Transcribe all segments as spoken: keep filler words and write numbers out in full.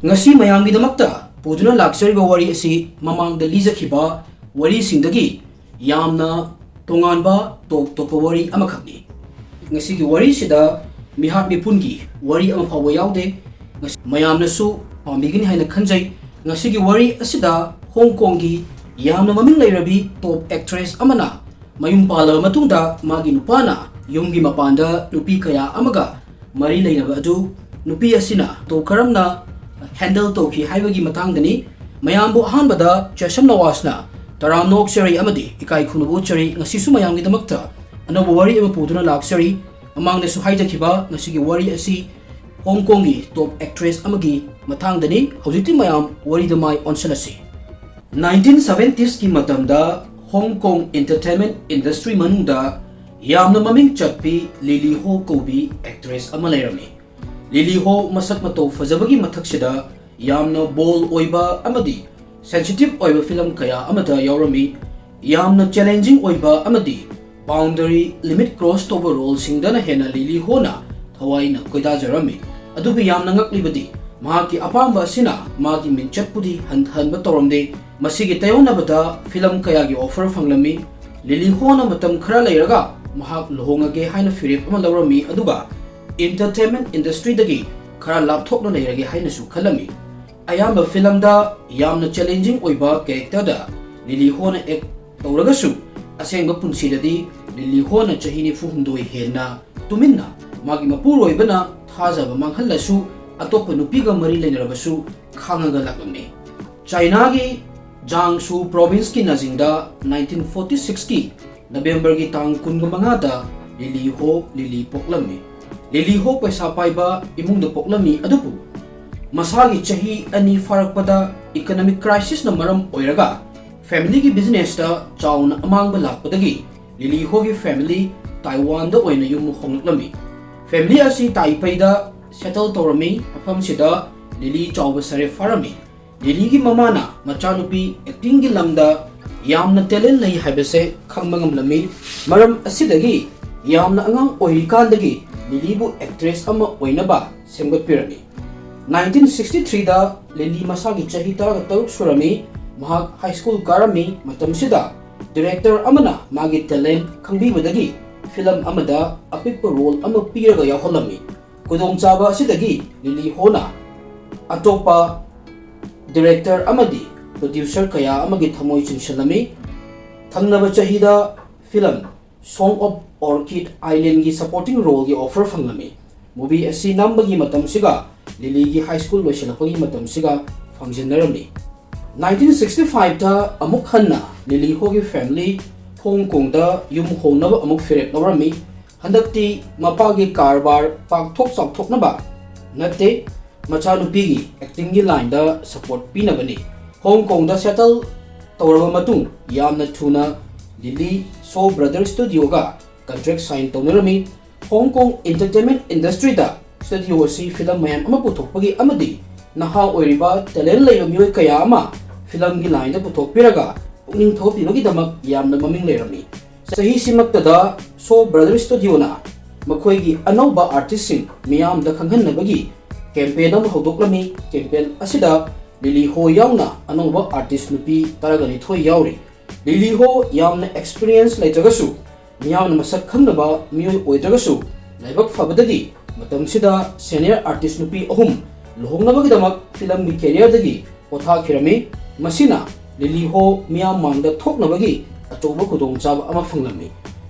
ꯉꯁꯤ ꯃꯌꯥꯝꯒꯤꯗꯃꯛꯇ ꯄꯨꯗꯨꯅ ꯂꯥꯛꯆꯔꯤꯕ ꯋꯥꯔꯤ ꯑꯁꯤ ꯃꯃꯥꯡꯗ ꯂꯤꯖꯈꯤꯕ ꯋꯥꯔꯤꯁꯤꯡꯗꯒꯤ ꯌꯥꯝꯅ ꯇꯣꯉꯥꯟꯕ ꯇꯣꯞ ꯇꯣꯞꯄ ꯋꯥꯔꯤ ꯑꯃꯈꯛꯅꯤ꯫ ꯉꯁꯤꯒꯤ ꯋꯥꯔꯤꯁꯤꯗ ꯃꯤꯍꯥꯠ ꯃꯤꯄꯨꯟꯒꯤ ꯋꯥꯔꯤ ꯑꯃ ꯐꯥꯎꯕ ꯌꯥꯎꯗꯦ꯫ ꯉꯁꯤ ꯃꯌꯥꯝꯅꯁꯨ ꯄꯥꯝꯕꯤꯒꯅꯤ ꯍꯥꯏꯅ ꯈꯟꯖꯩ꯫ ꯉꯁꯤꯒꯤ ꯋꯥꯔꯤ ꯑꯁꯤꯗ ꯍꯣꯡ ꯀꯣꯡꯒꯤ ꯌꯥꯝꯅ ꯃꯃꯤꯡ ꯂꯩꯔꯕꯤ ꯇꯣꯞ ꯑꯦꯛꯇ꯭ꯔꯦꯁ ꯑꯃꯅ ꯃꯌꯨꯝ ꯄꯥꯜꯂꯕ ꯃꯇꯨꯡꯗ ꯃꯥꯒꯤ ꯅꯨꯄꯥꯅ ꯌꯨꯝꯒꯤ ꯃꯄꯥꯟꯗ ꯅꯨꯄꯤ ꯀꯌꯥ ꯑꯃꯒ ꯃꯔꯤ ꯂꯩꯅꯕ ꯑꯗꯨ ꯅꯨꯄꯤ ꯑꯁꯤꯅ ꯇꯣ ꯀꯔꯝꯅ ꯍꯦꯟꯗꯜ ꯇꯧꯈꯤ ꯍꯥꯏꯕꯒꯤ ꯃꯇꯥꯡꯗꯅꯤ꯫ ꯃꯌꯥꯝꯕꯨ ꯑꯍꯥꯟꯕꯗ ꯆꯦꯁꯝ ꯅꯋꯥꯖꯅ ꯇꯔꯥꯝꯅ ꯑꯣꯛꯆꯔꯤ ꯑꯃꯗꯤ ꯏꯀꯥꯏ ꯈꯨꯝꯅꯕ ꯎꯠꯆꯔꯤ꯫ ꯉꯁꯤꯁꯨ ꯃꯌꯥꯝꯒꯤꯗꯃꯛꯇ ꯑꯅꯧꯕ ꯋꯥꯔꯤ ꯑꯃ ꯄꯨꯗꯨꯅ ꯂꯥꯛꯆꯔꯤ꯫ ꯃꯃꯥꯡꯗꯁꯨ ꯍꯥꯏꯖꯈꯤꯕ ꯉꯁꯤꯒꯤ ꯋꯥꯔꯤ ꯑꯁꯤ ꯍꯣꯡ ꯀꯣꯡꯒꯤ ꯇꯣꯞ ꯑꯦꯛꯇ꯭ꯔꯦꯁ ꯑꯃꯒꯤ ꯃꯇꯥꯡꯗꯅꯤ꯫ ꯍꯧꯖꯤꯛꯇꯤ ꯃꯌꯥꯝ ꯋꯥꯔꯤꯗ ꯃꯥꯏ ꯑꯣꯟꯁꯤꯜꯂꯁꯤ꯫ ꯅꯥꯏꯟꯇꯤꯟ ꯁꯚꯦꯟꯇꯤꯁꯀꯤ ꯃꯇꯝꯗ ꯍꯣꯡ ꯀꯣꯡ ꯏꯟꯇꯔꯇꯦꯟꯃꯦꯟ ꯏꯟꯗꯁꯇ꯭ꯔꯤ ꯃꯅꯨꯡꯗ ꯌꯥꯝꯅ ꯃꯃꯤꯡ ꯆꯠꯄꯤ ꯂꯤꯂꯤ ꯍꯣ ꯀꯧꯕꯤ ꯑꯦꯛꯇ꯭ꯔꯦꯁ ꯑꯃ ꯂꯩꯔꯝꯃꯤ꯫ ꯂꯤꯂꯤ ꯍꯣ ꯃꯁꯛ ꯃꯇꯧ ꯐꯖꯕꯒꯤ ꯃꯊꯛꯁꯤꯗ ꯌꯥꯝꯅ ꯕꯣꯜ ꯑꯣꯏꯕ ꯑꯃꯗꯤ ꯁꯦꯟꯁꯤꯇꯤꯚ ꯑꯣꯏꯕ ꯐꯤꯂꯝ ꯀꯌꯥ ꯑꯃꯗ ꯌꯥꯎꯔꯝꯃꯤ꯫ ꯌꯥꯝꯅ ꯆꯦꯂꯦꯟꯖꯤꯡ ꯑꯣꯏꯕ ꯑꯃꯗꯤ ꯕꯥꯎꯟꯗꯔꯤ ꯂꯤꯃꯤꯠ ꯀ꯭ꯔꯣꯁ ꯇꯧꯕ ꯔꯣꯜꯁꯤꯡꯗꯅ ꯍꯦꯟꯅ ꯂꯤꯂꯤ ꯍꯣꯅ ꯊꯋꯥꯏꯅ ꯈꯣꯏꯗꯥꯖꯔꯝꯃꯤ꯫ ꯑꯗꯨꯕꯨ ꯌꯥꯝꯅ ꯉꯛꯂꯤꯕꯗꯤ ꯃꯍꯥꯛꯀꯤ ꯑꯄꯥꯝꯕ ꯑꯁꯤꯅ ꯃꯥꯒꯤ ꯃꯤꯡꯆꯠꯄꯨꯗꯤ ꯍꯟꯊꯍꯟꯕ ꯇꯧꯔꯝꯗꯦ꯫ ꯃꯁꯤꯒꯤ ꯇꯥꯏꯌꯣꯟꯅꯕꯗ ꯐꯤꯂꯝ ꯀꯌꯥꯒꯤ ꯑꯣꯐꯔ ꯐꯪꯂꯝꯃꯤ꯫ ꯂꯤꯂꯤ ꯍꯣꯅ ꯃꯇꯝ ꯈꯔ ꯂꯩꯔꯒ ꯃꯍꯥꯛ ꯂꯨꯍꯣꯡꯉꯒꯦ ꯍꯥꯏꯅ ꯐꯤꯔꯦꯞ ꯑꯃ ꯂꯧꯔꯝꯃꯤ, ꯑꯗꯨꯒ ꯏꯟꯇꯔꯇꯦꯟꯃꯦꯟ ꯏꯟꯗꯁꯇ꯭ꯔꯤꯗꯒꯤ ꯈꯔ ꯂꯥꯞꯊꯣꯛꯅ ꯂꯩꯔꯒꯦ ꯍꯥꯏꯅꯁꯨ ꯈꯜꯂꯝꯃꯤ꯫ ꯑꯌꯥꯝꯕ ꯐꯤꯂꯝꯗ ꯌꯥꯝꯅ ꯆꯦꯂꯦꯟꯖꯤꯡ ꯑꯣꯏꯕ ꯀꯦꯔꯦꯛꯇꯔꯗ ꯂꯤꯂꯤ ꯍꯣꯅ ꯑꯦꯛ ꯇꯧꯔꯒꯁꯨ, ꯑꯁꯦꯡꯕ ꯄꯨꯟꯁꯤꯗꯗꯤ ꯂꯤꯂꯤ ꯍꯣꯅ ꯆꯍꯤ ꯅꯤꯐꯨ ꯍꯨꯝꯗꯣꯏ ꯍꯦꯟꯅ ꯇꯨꯃꯤꯟꯅ ꯃꯥꯒꯤ ꯃꯄꯨꯔꯣꯏꯕꯅ ꯊꯥꯖꯕ ꯃꯥꯡꯍꯜꯂꯁꯨ, ꯑꯇꯣꯞꯄ ꯅꯨꯄꯤꯒ ꯃꯔꯤ ꯂꯩꯅꯔꯕꯁꯨ ꯈꯥꯡꯉꯒ ꯂꯥꯛꯂꯝꯃꯤ꯫ ꯆꯥꯏꯅꯥꯒꯤ ꯖꯥꯡꯁꯨ ꯄ꯭ꯔꯣꯚꯤꯟꯁꯀꯤ ꯅꯥꯖꯤꯡꯗ ꯅꯥꯏꯟꯇꯤꯟ ꯐꯣꯔꯇꯤ ꯁꯤꯛꯁꯀꯤ ꯅꯕꯦꯝꯕꯔꯒꯤ ꯇꯥꯡ ꯀꯨꯟꯒ ꯃꯉꯥꯗ ꯂꯤꯂꯤ ꯍꯣ ꯂꯤꯂꯤ ꯄꯣꯛꯂꯝꯃꯤ꯫ ꯂꯤꯂꯤ ꯍꯣ ꯄꯩꯁꯥ ꯄꯥꯏꯕ ꯏꯃꯨꯡꯗ ꯄꯣꯛꯂꯝꯃꯤ, ꯑꯗꯨꯕꯨ ꯃꯁꯥꯒꯤ ꯆꯍꯤ ꯑꯅꯤ ꯐꯥꯔꯛꯄꯗ ꯏꯀꯣꯅꯣꯃꯤꯛ ꯀ꯭ꯔꯥꯏꯁꯤꯁꯅ ꯃꯔꯝ ꯑꯣꯏꯔꯒ ꯐꯦꯃꯤꯂꯤꯒꯤ ꯕꯤꯖꯤꯅꯦꯁꯇ ꯆꯥꯎꯅ ꯑꯃꯥꯡꯕ ꯂꯥꯛꯄꯗꯒꯤ ꯂꯤꯂꯤ ꯍꯣꯒꯤ ꯐꯦꯃꯤꯂꯤ ꯇꯥꯏꯋꯥꯟꯗ ꯑꯣꯏꯅ ꯌꯨꯝ ꯍꯣꯡꯂꯛꯂꯝꯃꯤ꯫ ꯐꯦꯃꯤꯂꯤ ꯑꯁꯤ ꯇꯥꯏꯄꯩꯗ ꯁꯦꯇꯜ ꯇꯧꯔꯝꯃꯤ꯫ ꯃꯐꯝꯁꯤꯗ ꯂꯤꯂꯤ ꯆꯥꯎꯕ ꯁꯔꯦ ꯐꯥꯔꯝꯃꯤ꯫ ꯂꯤꯂꯤꯒꯤ ꯃꯃꯥꯅ ꯃꯆꯥꯅꯨꯄꯤ ꯑꯦꯛꯇꯤꯡꯒꯤ ꯂꯝꯗ ꯌꯥꯝꯅ ꯇꯦꯂꯦꯟ ꯂꯩ ꯍꯥꯏꯕꯁꯦ ꯈꯪꯕ ꯉꯝꯂꯝꯃꯤ꯫ ꯃꯔꯝ ꯑꯁꯤꯗꯒꯤ ꯌꯥꯝꯅ ꯑꯉꯥꯡ ꯑꯣꯏꯔꯤꯀꯥꯟꯗꯒꯤ ꯂꯤꯂꯤꯕꯨ ꯑꯦꯛꯇ꯭ꯔꯦꯁ ꯑꯃ ꯑꯣꯏꯅꯕ ꯁꯦꯝꯒꯠꯄꯤꯔꯝꯃꯤ꯫ ꯅꯥꯏꯟꯇꯤꯟ ꯁꯤꯛꯁꯇꯤ ꯊ꯭ꯔꯤꯗ ꯂꯤꯂꯤ ꯃꯁꯥꯒꯤ ꯆꯍꯤ ꯇꯔꯥꯒ ꯇꯔꯨꯛ ꯁꯨꯔꯝꯃꯤ꯫ ꯃꯍꯥꯛ ꯍꯥꯏ ꯁ꯭ꯀꯨꯜ ꯀꯥꯔꯝꯃꯤ꯫ ꯃꯇꯝꯁꯤꯗ ꯗꯤꯔꯦꯛꯇꯔ ꯑꯃꯅ ꯃꯥꯒꯤ ꯇꯦꯂꯦꯟꯠ ꯈꯪꯕꯤꯕꯗꯒꯤ ꯐꯤꯂꯝ ꯑꯃꯗ ꯑꯄꯤꯛꯄ ꯔꯣꯜ ꯑꯃ ꯄꯤꯔꯒ ꯌꯥꯎꯍꯜꯂꯝꯃꯤ꯫ ꯈꯨꯗꯣꯡꯆꯥꯕ ꯑꯁꯤꯗꯒꯤ ꯂꯤꯂꯤ ꯍꯣꯅ ꯑꯇꯣꯞꯄ ꯗꯤꯔꯦꯛꯇꯔ ꯑꯃꯗꯤ ꯄ꯭ꯔꯣꯗ꯭ꯌꯨꯁꯔ ꯀꯌꯥ ꯑꯃꯒꯤ ꯊꯃꯣꯏ ꯆꯤꯡꯁꯤꯜꯂꯝꯃꯤ꯫ ꯊꯪꯅꯕ ꯆꯍꯤꯗ film Song of Orchid Island ꯒꯤ ꯁꯄꯣꯔꯇꯤꯡ ꯔꯣꯜꯒꯤ ꯑꯣꯐꯔ ꯐꯪꯂꯝꯃꯤ꯫ ꯃꯨꯚꯤ ꯑꯁꯤ ꯅꯝꯕꯒꯤ ꯃꯇꯝꯁꯤꯒ ꯂꯤꯂꯤꯒꯤ ꯍꯥꯏ ꯁ꯭ꯀꯨꯜ ꯂꯣꯏꯁꯤꯜꯂꯛꯄꯒꯤ ꯃꯇꯝꯁꯤꯒ ꯐꯪꯖꯤꯟꯅꯔꯝꯃꯤ꯫ ꯅꯥꯏꯟꯇꯤꯟ ꯁꯤꯛꯁꯇꯤ ꯐꯥꯏꯚꯇ ꯑꯃꯨꯛ ꯍꯟꯅ ꯂꯤꯂꯤ ꯍꯣꯒꯤ ꯐꯦꯃꯤꯂꯤ ꯍꯣꯡ ꯀꯣꯡꯗ ꯌꯨꯝ ꯍꯣꯡꯅꯕ ꯑꯃꯨꯛ ꯐꯤꯔꯦꯞ ꯂꯧꯔꯝꯃꯤ꯫ ꯍꯟꯗꯛꯇꯤ ꯃꯄꯥꯒꯤ ꯀꯔꯕꯥꯔ ꯄꯥꯛꯊꯣꯛ ꯆꯥꯎꯊꯣꯛꯅꯕ ꯅꯠꯇꯦ, ꯃꯆꯥꯅꯨꯄꯤꯒꯤ ꯑꯦꯛꯇꯤꯡꯒꯤ ꯂꯥꯏꯟꯗ ꯁꯄꯣꯔꯠ ꯄꯤꯅꯕꯅꯤ꯫ ꯍꯣꯡ ꯀꯣꯡꯗ ꯁꯦꯇꯜ ꯇꯧꯔꯕ ꯃꯇꯨꯡ ꯌꯥꯝꯅ ꯊꯨꯅ ꯂꯤꯂꯤ ꯁꯣ ꯕ꯭ꯔꯗꯔ ꯁ꯭ꯇꯨꯗꯤꯑꯣꯒ ꯀꯟꯇ꯭ꯔꯦꯛ ꯁꯥꯏꯟ ꯇꯧꯅꯔꯝꯃꯤ꯫ ꯍꯣꯡ ꯀꯣꯡ ꯏꯟꯇꯔꯇꯦꯟꯃꯦꯟꯠ ꯏꯟꯗꯁꯇ꯭ꯔꯤꯗ ꯁ꯭ꯇꯨꯗꯤꯑꯣ ꯑꯁꯤ ꯐꯤꯂꯝ ꯃꯌꯥꯝ ꯑꯃ ꯄꯨꯊꯣꯛꯄꯒꯤ ꯑꯃꯗꯤ ꯅꯍꯥ ꯑꯣꯏꯔꯤꯕ ꯇꯦꯂꯦꯟꯠ ꯂꯩꯕ ꯃꯤꯑꯣꯏ ꯀꯌꯥ ꯑꯃ ꯐꯤꯂꯝꯒꯤ ꯂꯥꯏꯟꯗ ꯄꯨꯊꯣꯛꯄꯤꯔꯒ ꯄꯨꯛꯅꯤꯡ ꯊꯧꯒꯠꯄꯤꯕꯒꯤꯗꯃꯛ ꯌꯥꯝꯅ ꯃꯃꯤꯡ ꯂꯩꯔꯝꯃꯤ꯫ ꯆꯍꯤꯁꯤꯃꯛꯇꯗ ꯁꯣ ꯕ꯭ꯔꯗꯔ ꯁ꯭ꯇꯨꯗꯤꯑꯣꯅ ꯃꯈꯣꯏꯒꯤ ꯑꯅꯧꯕ ꯑꯥꯔꯇꯤꯁꯁꯤꯡ ꯃꯤꯌꯥꯝꯗ ꯈꯪꯍꯟꯅꯕꯒꯤ ꯀꯦꯝꯄꯦꯟ ꯑꯃ ꯍꯧꯗꯣꯛꯂꯝꯃꯤ꯫ ꯀꯦꯝꯄꯦꯟ ꯑꯁꯤꯗ ꯂꯤꯂꯤ ꯍꯣ ꯌꯥꯎꯅ ꯑꯅꯧꯕ ꯑꯥꯔꯇꯤꯁ ꯅꯨꯄꯤ ꯇꯔꯥꯒ ꯅꯤꯊꯣꯏ ꯌꯥꯎꯔꯤ꯫ ꯂꯤꯂꯤ ꯍꯣ ꯌꯥꯝꯅ ꯑꯦꯛꯁꯄꯤꯔꯤꯌꯦꯟꯁ ꯂꯩꯇ꯭ꯔꯒꯁꯨ, ꯃꯤꯌꯥꯝꯅ ꯃꯁꯛ ꯈꯪꯅꯕ ꯃꯤꯑꯣꯏ ꯑꯣꯏꯗ꯭ꯔꯒꯁꯨ, ꯂꯥꯏꯕꯛ ꯐꯕꯗꯒꯤ ꯃꯇꯝꯁꯤꯗ ꯁꯦꯅꯤꯌꯔ ꯑꯥꯔꯇꯤꯁ ꯅꯨꯄꯤ ꯑꯍꯨꯝ ꯂꯨꯍꯣꯡꯅꯕꯒꯤꯗꯃꯛ ꯐꯤꯂꯝꯒꯤ ꯀꯦꯔꯤꯌꯔꯗꯒꯤ ꯄꯣꯊꯥꯈꯤꯔꯝꯃꯤ꯫ ꯃꯁꯤꯅ ꯂꯤꯂꯤ ꯍꯣ ꯃꯤꯌꯥꯝ ꯃꯥꯡꯗ ꯊꯣꯛꯅꯕꯒꯤ ꯑꯆꯧꯕ ꯈꯨꯗꯣꯡꯆꯥꯕ ꯑꯃ ꯐꯪꯂꯝꯃꯤ꯫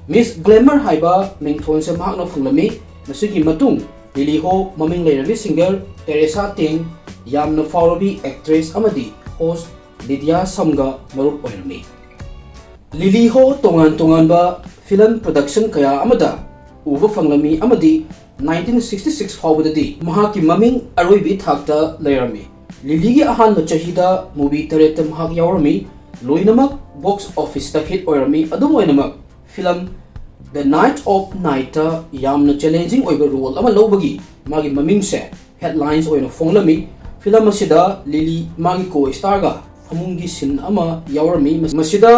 ꯃꯤꯁ ꯒ꯭ꯂꯦꯃꯔ ꯍꯥꯏꯕ ꯃꯤꯡꯊꯣꯟꯁꯦ ꯃꯍꯥꯛꯅ ꯐꯪꯂꯝꯃꯤ꯫ ꯃꯁꯤꯒꯤ ꯃꯇꯨꯡ ꯂꯤꯂꯤ ꯍꯣ ꯃꯃꯤꯡ ꯂꯩꯔꯕꯤ ꯁꯤꯡꯒꯔ ꯇꯦꯔꯦꯁꯥ ꯇꯦꯡ, ꯌꯥꯝꯅ ꯐꯥꯎꯔꯕꯤ ꯑꯦꯛꯇ꯭ꯔꯦꯁ ꯑꯃꯗꯤ ꯍꯣꯁ ꯂꯤꯗꯤꯌꯥ ꯁꯝꯒ ꯃꯔꯨꯞ ꯑꯣꯏꯔꯝꯃꯤ꯫ ꯂꯤꯂꯤ ꯍꯣ ꯇꯣꯉꯥꯟ ꯇꯣꯉꯥꯟꯕ ꯐꯤꯂꯝ ꯄ꯭ꯔꯣꯗꯛꯁꯟ ꯀꯌꯥ ꯑꯃꯗ ꯎꯕ ꯐꯪꯂꯝꯃꯤ ꯑꯃꯗꯤ ꯅꯥꯏꯟꯇꯤꯟ ꯁꯤꯛꯁꯇꯤ ꯁꯤꯛꯁ ꯐꯥꯎꯕꯗꯗꯤ ꯃꯍꯥꯛꯀꯤ ꯃꯃꯤꯡ ꯑꯔꯣꯏꯕꯤ ꯊꯥꯛꯇ ꯂꯩꯔꯝꯃꯤ꯫ ꯂꯤꯂꯤꯒꯤ ꯑꯍꯥꯟꯕ ꯆꯍꯤꯗ ꯃꯨꯚꯤ ꯇꯔꯦꯠꯇ ꯃꯍꯥꯛ ꯌꯥꯎꯔꯝꯃꯤ꯫ ꯂꯣꯏꯅꯃꯛ ꯕꯣꯛꯁ ꯑꯣꯐꯤꯁꯇ ꯍꯤꯠ ꯑꯣꯏꯔꯝꯃꯤ꯫ ꯑꯗꯨꯝ ꯑꯣꯏꯅꯃꯛ, ꯐꯤꯂꯝ The Night of Nightꯇ ꯌꯥꯝꯅ ꯆꯦꯂꯦꯟꯖꯤꯡ ꯑꯣꯏꯕ ꯔꯣꯜ ꯑꯃ ꯂꯧꯕꯒꯤ ꯃꯥꯒꯤ ꯃꯃꯤꯡꯁꯦ ꯍꯦꯗꯂꯥꯏꯟꯁ ꯑꯣꯏꯅ ꯐꯣꯡꯂꯝꯃꯤ꯫ ꯐꯤꯂꯝ ꯑꯁꯤꯗ ꯂꯤꯂꯤ ꯃꯥꯒꯤ ꯀꯣ ꯁ꯭ꯇꯥꯔꯒ ꯐꯃꯨꯡꯒꯤ ꯁꯤꯟ ꯑꯃ ꯌꯥꯎꯔꯝꯃꯤ꯫ ꯃꯁꯤꯗ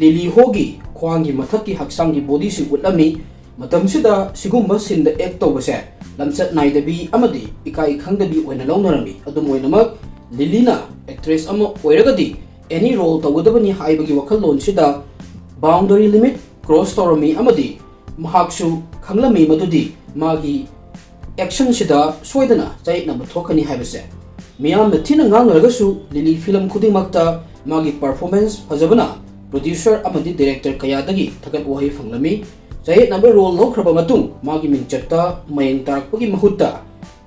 ꯂꯤꯂꯤ ꯍꯣꯒꯤ ꯈ꯭ꯋꯥꯡꯒꯤ ꯃꯊꯛꯀꯤ ꯍꯛꯆꯥꯡꯒꯤ ꯕꯣꯗꯤꯁꯤꯡ ꯎꯠꯂꯝꯃꯤ꯫ ꯃꯇꯝꯁꯤꯗ ꯁꯤꯒꯨꯝꯕ ꯁꯤꯟꯗ ꯑꯦꯛ ꯇꯧꯕꯁꯦ ꯂꯝꯆꯠ ꯅꯥꯏꯗꯕꯤ ꯑꯃꯗꯤ ꯏꯀꯥꯏ ꯈꯪꯗꯕꯤ ꯑꯣꯏꯅ ꯂꯧꯅꯔꯝꯃꯤ꯫ ꯑꯗꯨꯝ ꯑꯣꯏꯅꯃꯛ, ꯂꯤꯂꯤꯅ actress ꯑꯃ ꯑꯣꯏꯔꯒꯗꯤ any role ꯇꯧꯒꯗꯕꯅꯤ ꯍꯥꯏꯕꯒꯤ ꯋꯥꯈꯜꯂꯣꯟꯁꯤꯗ boundary limit cross ꯇꯧꯔꯝꯃꯤ ꯑꯃꯗꯤ ꯃꯍꯥꯛꯁꯨ ꯈꯪꯂꯝꯃꯤ ꯃꯗꯨꯗꯤ ꯃꯥꯒꯤ actionꯁꯤꯗ ꯁꯣꯏꯗꯅ ꯆꯌꯦꯠꯅꯕ ꯊꯣꯛꯀꯅꯤ ꯍꯥꯏꯕꯁꯦ꯫ ꯃꯤꯌꯥꯝꯅ ꯊꯤꯅ ꯉꯥꯡꯅꯔꯒꯁꯨ ꯂꯤꯂꯤ film ꯈꯨꯗꯤꯡꯃꯛꯇ ꯃꯥꯒꯤ performance ꯐꯖꯕꯅ producer ꯑꯃꯗꯤ director ꯀꯌꯥꯗꯒꯤ ꯊꯥꯒꯠ ꯋꯥꯍꯩ ꯐꯪꯂꯝꯃꯤ꯫ ꯆꯌꯦꯠꯅꯕ role ꯂꯧꯈ꯭ꯔꯕ ꯃꯇꯨꯡ ꯃꯥꯒꯤ ꯃꯤꯡꯆꯠꯇ ꯃꯌꯦꯡ ꯇꯥꯔꯛꯄꯒꯤ ꯃꯍꯨꯠꯇ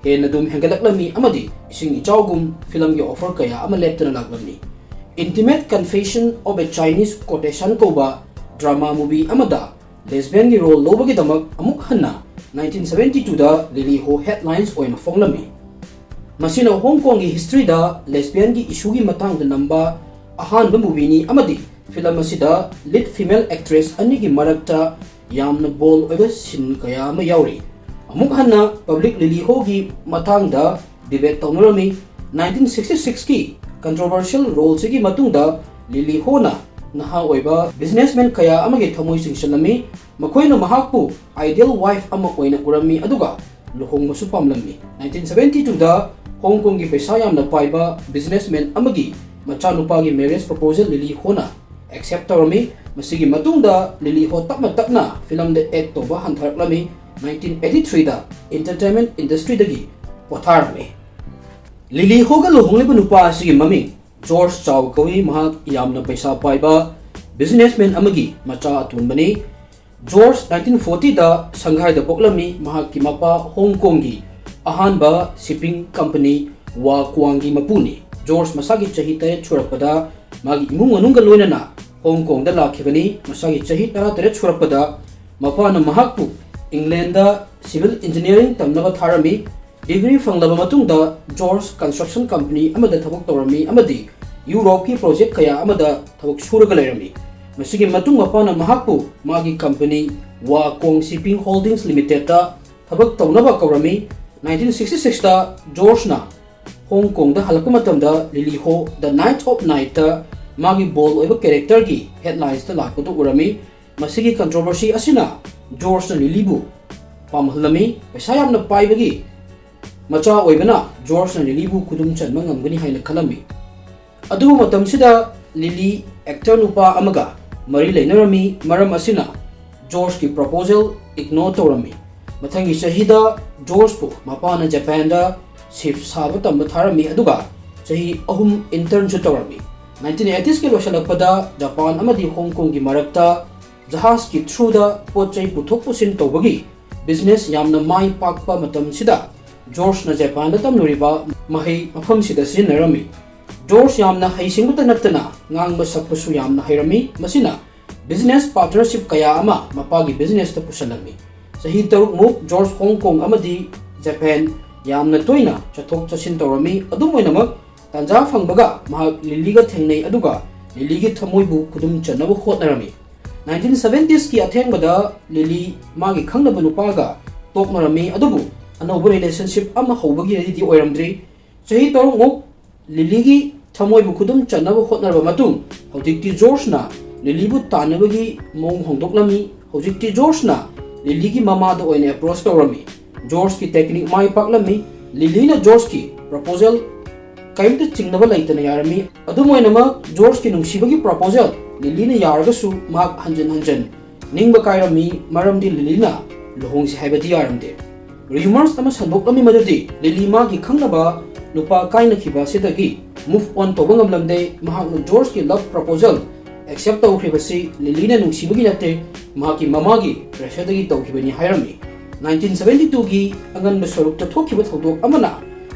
ꯍꯦꯟꯅ ꯑꯗꯨꯝ ꯍꯦꯟꯒꯠꯂꯛꯂꯝꯃꯤ ꯑꯃꯗꯤ ꯏꯁꯤꯡ ꯏꯆꯥꯎꯒꯨꯝ filmꯒꯤ offer ꯀꯌꯥ ꯑꯃ ꯂꯦꯞꯇꯅ ꯂꯥꯛꯂꯝꯃꯤ꯫ Intimate Confession of a Chinese Courtesan ꯀꯧꯕ drama movie ꯑꯃꯗ lesbianꯒꯤ role ꯂꯧꯕꯒꯤꯗꯃꯛ ꯑꯃꯨꯛ ꯍꯟꯅ nineteen seventy twoꯗ ꯂꯤꯂꯤ ꯍꯣ headlines ꯑꯣꯏꯅ ꯐꯣꯡꯂꯝꯃꯤ꯫ ꯃꯁꯤꯅ ꯍꯣꯡ ꯀꯣꯡꯒꯤ historyꯗ lesbianꯒꯤ issueꯒꯤ ꯃꯇꯥꯡꯗ ꯅꯝꯕ ꯑꯍꯥꯟꯕ movieꯅꯤ ꯑꯃꯗꯤ film ꯑꯁꯤꯗ lead female actress ꯑꯅꯤꯒꯤ ꯃꯔꯛꯇ ꯌꯥꯝꯅ bold ꯑꯣꯏꯕ scene ꯀꯌꯥ ꯑꯃ ꯌꯥꯎꯔꯤ꯫ ꯑꯃꯨꯛ ꯍꯟꯅ public ꯂꯤꯂꯤ ꯍꯣꯒꯤ ꯃꯇꯥꯡꯗ debate ꯇꯧꯅꯔꯝꯃꯤ꯫ nineteen sixty sixꯀꯤ controversial roleꯁꯤꯒꯤ ꯃꯇꯨꯡꯗ ꯂꯤꯂꯤ ꯍꯣꯅ ꯅꯍꯥ ꯑꯣꯏꯕ businessman ꯀꯌꯥ ꯑꯃꯒꯤ ꯊꯃꯣꯏ ꯆꯤꯡꯁꯤꯜꯂꯝꯃꯤ꯫ ꯃꯈꯣꯏꯅ ꯃꯍꯥꯛꯄꯨ ideal wife ꯑꯃ ꯑꯣꯏꯅ ꯎꯔꯝꯃꯤ ꯑꯗꯨꯒ ꯂꯨꯍꯣꯡꯕꯁꯨ ꯄꯥꯝꯂꯝꯃꯤ꯫ nineteen seventy twoꯗ ꯍꯣꯡ ꯀꯣꯡꯒꯤ ꯄꯩꯁꯥ ꯌꯥꯝꯅ ꯄꯥꯏꯕ businessman ꯑꯃꯒꯤ ꯃꯆꯥꯅꯨꯄꯥꯒꯤ marriage proposal ꯂꯤꯂꯤ ꯍꯣꯅ accept ꯇꯧꯔꯝꯃꯤ꯫ ꯃꯁꯤꯒꯤ ꯃꯇꯨꯡꯗ ꯂꯤꯂꯤ ꯍꯣ ꯇꯞꯅ ꯇꯞꯅ filmꯗ act ꯇꯧꯕ ꯍꯟꯊꯔꯛꯂꯝꯃꯤ꯫ nineteen eighty threeꯗ entertainment industryꯗꯒꯤ ꯄꯣꯊꯥꯔꯝꯃꯤ꯫ ꯂꯤꯂꯤ ꯍꯣꯒ ꯂꯨꯍꯣꯡꯂꯤꯕ ꯅꯨꯄꯥ ꯑꯁꯤꯒꯤ ꯃꯃꯤꯡ ꯖꯣꯔꯖ ꯆꯥꯎ ꯀꯧꯏ꯫ ꯃꯍꯥꯛ ꯌꯥꯝꯅ ꯄꯩꯁꯥ ꯄꯥꯏꯕ businessman ꯑꯃꯒꯤ ꯃꯆꯥ ꯑꯇꯣꯟꯕꯅꯤ꯫ George nineteen fortyꯗ ꯁꯪꯒꯥꯏꯗ ꯄꯣꯛꯂꯝꯃꯤ꯫ ꯃꯍꯥꯛꯀꯤ ꯃꯄꯥ ꯍꯣꯡ ꯀꯣꯡꯒꯤ ꯑꯍꯥꯟꯕ shipping company ꯋꯥ ꯀ꯭ꯋꯥꯡꯒꯤ ꯃꯄꯨꯅꯤ꯫ ꯖꯣꯔꯖ ꯃꯁꯥꯒꯤ ꯆꯍꯤ ꯇꯔꯦꯠ ꯁꯨꯔꯛꯄꯗ ꯃꯥꯒꯤ ꯏꯃꯨꯡ ꯃꯅꯨꯡꯒ ꯂꯣꯏꯅꯅ ꯍꯣꯡ ꯀꯣꯡꯗ ꯂꯥꯛꯈꯤꯕꯅꯤ꯫ ꯃꯁꯥꯒꯤ ꯆꯍꯤ ꯇꯔꯥꯇꯔꯦꯠ ꯁꯨꯔꯛꯄꯗ ꯃꯄꯥꯅ ꯃꯍꯥꯛꯄꯨ ꯏꯪꯂꯦꯟꯗ civil engineering ꯇꯝꯅꯕ ꯊꯥꯔꯝꯃꯤ꯫ Degree ꯐꯪꯂꯕ ꯃꯇꯨꯡꯗ ꯖꯣꯔꯖ construction company ꯑꯃꯗ ꯊꯕꯛ ꯇꯧꯔꯝꯃꯤ ꯑꯃꯗꯤ ꯌꯨꯔꯣꯞꯀꯤ project ꯀꯌꯥ ꯑꯃꯗ ꯊꯕꯛ ꯁꯨꯔꯒ ꯂꯩꯔꯝꯃꯤ꯫ ꯃꯁꯤꯒꯤ ꯃꯇꯨꯡ ꯃꯄꯥꯅ ꯃꯍꯥꯛꯄꯨ ꯃꯥꯒꯤ company ꯋꯥ ꯀꯣꯡ shipping holdings limitedꯇ ꯊꯕꯛ ꯇꯧꯅꯕ ꯀꯧꯔꯝꯃꯤ꯫ nineteen sixty sixꯇ ꯖꯣꯔꯖꯅ ꯍꯣꯡ ꯀꯣꯡꯗ ꯍꯜꯂꯛꯄ ꯃꯇꯝꯗ ꯂꯤꯂꯤ ꯍꯣ The Night of Nightꯇ ꯃꯥꯒꯤ bold ꯑꯣꯏꯕ characterꯒꯤ headlinesꯇ ꯂꯥꯛꯄꯗꯨ ꯎꯔꯝꯃꯤ꯫ ꯃꯁꯤꯒꯤ controversy ꯑꯁꯤꯅ ꯖꯣꯔꯖꯅ ꯂꯤꯂꯤꯕꯨ ꯄꯥꯝꯍꯜꯂꯝꯃꯤ꯫ ꯄꯩꯁꯥ ꯌꯥꯝꯅ ꯄꯥꯏꯕꯒꯤ ꯃꯆꯥ ꯑꯣꯏꯕꯅ ꯖꯣꯔꯖꯅ ꯂꯤꯂꯤꯕꯨ ꯈꯨꯗꯨꯝ ꯆꯟꯕ ꯉꯝꯒꯅꯤ ꯍꯥꯏꯅ ꯈꯜꯂꯝꯃꯤ꯫ ꯑꯗꯨꯕꯨ ꯃꯇꯝꯁꯤꯗ ꯂꯤꯂꯤ actor ꯅꯨꯄꯥ ꯑꯃꯒ ꯃꯔꯤ ꯂꯩꯅꯔꯝꯃꯤ꯫ ꯃꯔꯝ ꯑꯁꯤꯅ ꯖꯣꯔꯖꯀꯤ proposal ignore ꯇꯧꯔꯝꯃꯤ꯫ ꯃꯊꯪꯒꯤ ꯆꯍꯤꯗ ꯖꯣꯔꯖꯄꯨ ꯃꯄꯥꯅ ꯖꯄꯥꯟꯗ shift ꯁꯥꯕ ꯇꯝꯕ ꯊꯥꯔꯝꯃꯤ, ꯑꯗꯨꯒ ꯆꯍꯤ ꯑꯍꯨꯝ internꯁꯨ ꯇꯧꯔꯝꯃꯤ꯫ Nineteen eightiesꯀꯤ ꯂꯣꯏꯁꯤꯜꯂꯛꯄꯗ ꯖꯄꯥꯟ ꯑꯃꯗꯤ ꯍꯣꯡ ꯀꯣꯡꯒꯤ ꯃꯔꯛꯇ ꯖꯍꯥꯖꯀꯤ throughꯗ ꯄꯣꯠ ꯆꯩ ꯄꯨꯊꯣꯛ ꯄꯨꯁꯤꯟ ꯇꯧꯕꯒꯤ business ꯌꯥꯝꯅ ꯃꯥꯏ ꯄꯥꯛꯄ ꯃꯇꯝꯁꯤꯗ ꯖꯣꯔꯖꯅ ꯖꯄꯥꯟꯗ ꯇꯝꯂꯨꯔꯤꯕ ꯃꯍꯩ ꯃꯐꯝꯁꯤꯗ ꯁꯤꯖꯤꯟꯅꯔꯝꯃꯤ꯫ ꯖꯣꯔꯖ ꯌꯥꯝꯅ ꯍꯩꯁꯤꯡꯕꯇ ꯅꯠꯇꯅ ꯉꯥꯡꯕ ꯁꯛꯄꯁꯨ ꯌꯥꯝꯅ ꯍꯩꯔꯝꯃꯤ꯫ ꯃꯁꯤꯅ business partnership ꯀꯌꯥ ꯑꯃ ꯃꯄꯥꯒꯤ businessꯇ ꯄꯨꯁꯜꯂꯝꯃꯤ꯫ ꯆꯍꯤ ꯇꯔꯨꯛꯃꯨꯛ ꯖꯣꯔꯖ ꯍꯣꯡ ꯀꯣꯡ ꯑꯃꯗꯤ ꯖꯄꯥꯟ ꯌꯥꯝꯅ ꯇꯣꯏꯅ ꯆꯠꯊꯣꯛ ꯆꯠꯁꯤꯟ ꯇꯧꯔꯝꯃꯤ꯫ ꯑꯗꯨꯝ ꯑꯣꯏꯅꯃꯛ, ꯇꯥꯟꯖꯥ ꯐꯪꯕꯒ ꯃꯍꯥꯛ ꯂꯤꯂꯤꯒ ꯊꯦꯡꯅꯩ, ꯑꯗꯨꯒ ꯂꯤꯂꯤꯒꯤ ꯊꯃꯣꯏꯕꯨ ꯈꯨꯗꯨꯝ ꯆꯟꯅꯕ ꯍꯣꯠꯅꯔꯝꯃꯤ꯫ Nineteen seventiesꯀꯤ ꯑꯊꯦꯡꯕꯗ ꯂꯤꯂꯤ ꯃꯥꯒꯤ ꯈꯪꯅꯕ ꯅꯨꯄꯥꯒ ꯇꯣꯛꯅꯔꯝꯃꯤ, ꯑꯗꯨꯕꯨ ꯑꯅꯧꯕ relationship ꯑꯃ ꯍꯧꯕꯒꯤ readyꯗꯤ ꯑꯣꯏꯔꯝꯗ꯭ꯔꯤ꯫ ꯆꯍꯤ ꯇꯔꯨꯛꯃꯨꯛ ꯂꯤꯂꯤꯒꯤ ꯊꯃꯣꯏꯕꯨ ꯈꯨꯗꯨꯝ ꯆꯟꯅꯕ ꯍꯣꯠꯅꯔꯕ ꯃꯇꯨꯡ, ꯍꯧꯖꯤꯛꯇꯤ ꯖꯣꯔꯖꯅ ꯂꯤꯂꯤꯕꯨ ꯇꯥꯟꯅꯕꯒꯤ ꯃꯑꯣꯡ ꯍꯣꯡꯗꯣꯛꯂꯝꯃꯤ꯫ ꯍꯧꯖꯤꯛꯇꯤ ꯖꯣꯔꯖꯅ ꯂꯤꯂꯤꯒꯤ ꯃꯃꯥꯗ ꯑꯣꯏꯅ approach ꯇꯧꯔꯝꯃꯤ꯫ ꯖꯣꯔꯖꯀꯤ technique ꯃꯥꯏ ꯄꯥꯛꯂꯝꯃꯤ꯫ ꯂꯤꯂꯤꯅ ꯖꯣꯔꯖꯀꯤ proposal ꯀꯔꯤꯝꯇ ꯆꯤꯡꯅꯕ ꯂꯩꯇꯅ ꯌꯥꯔꯝꯃꯤ꯫ ꯑꯗꯨꯝ ꯑꯣꯏꯅꯃꯛ, ꯖꯣꯔꯖꯀꯤ ꯅꯨꯡꯁꯤꯕꯒꯤ proposal ꯂꯤꯂꯤꯅ ꯌꯥꯔꯒꯁꯨ ꯃꯍꯥꯛ ꯍꯟꯖꯤꯟ ꯍꯟꯖꯤꯟ ꯅꯤꯡꯕ ꯀꯥꯏꯔꯝꯃꯤ, ꯃꯔꯝꯗꯤ ꯂꯤꯂꯤꯅ ꯂꯨꯍꯣꯡꯁꯤ ꯍꯥꯏꯕꯗꯤ ꯌꯥꯔꯝꯗꯦ꯫ Rumours ꯑꯃ ꯁꯟꯗꯣꯛꯂꯝꯃꯤ ꯃꯗꯨꯗꯤ ꯂꯤꯂꯤ ꯃꯥꯒꯤ ꯈꯪꯅꯕ ꯅꯨꯄꯥ ꯀꯥꯏꯅꯈꯤꯕ ꯑꯁꯤꯗꯒꯤ move on ꯇꯧꯕ ꯉꯝꯂꯝꯗꯦ꯫ ꯃꯍꯥꯛꯅ ꯖꯣꯔꯖꯀꯤ love proposal accept ꯇꯧꯈ꯭ꯔꯤꯕꯁꯤ ꯂꯤꯂꯤꯅ ꯅꯨꯡꯁꯤꯕꯒꯤ ꯅꯠꯇꯦ, ꯃꯍꯥꯛꯀꯤ ꯃꯃꯥꯒꯤ pressureꯗꯒꯤ ꯇꯧꯈꯤꯕꯅꯤ ꯍꯥꯏꯔꯝꯃꯤ꯫ Nineteen seventy twoꯒꯤ ꯑꯉꯟꯕ ꯁꯔꯨꯛꯇ ꯊꯣꯛꯈꯤꯕ ꯊꯧꯗꯣꯛ ꯑꯃꯅ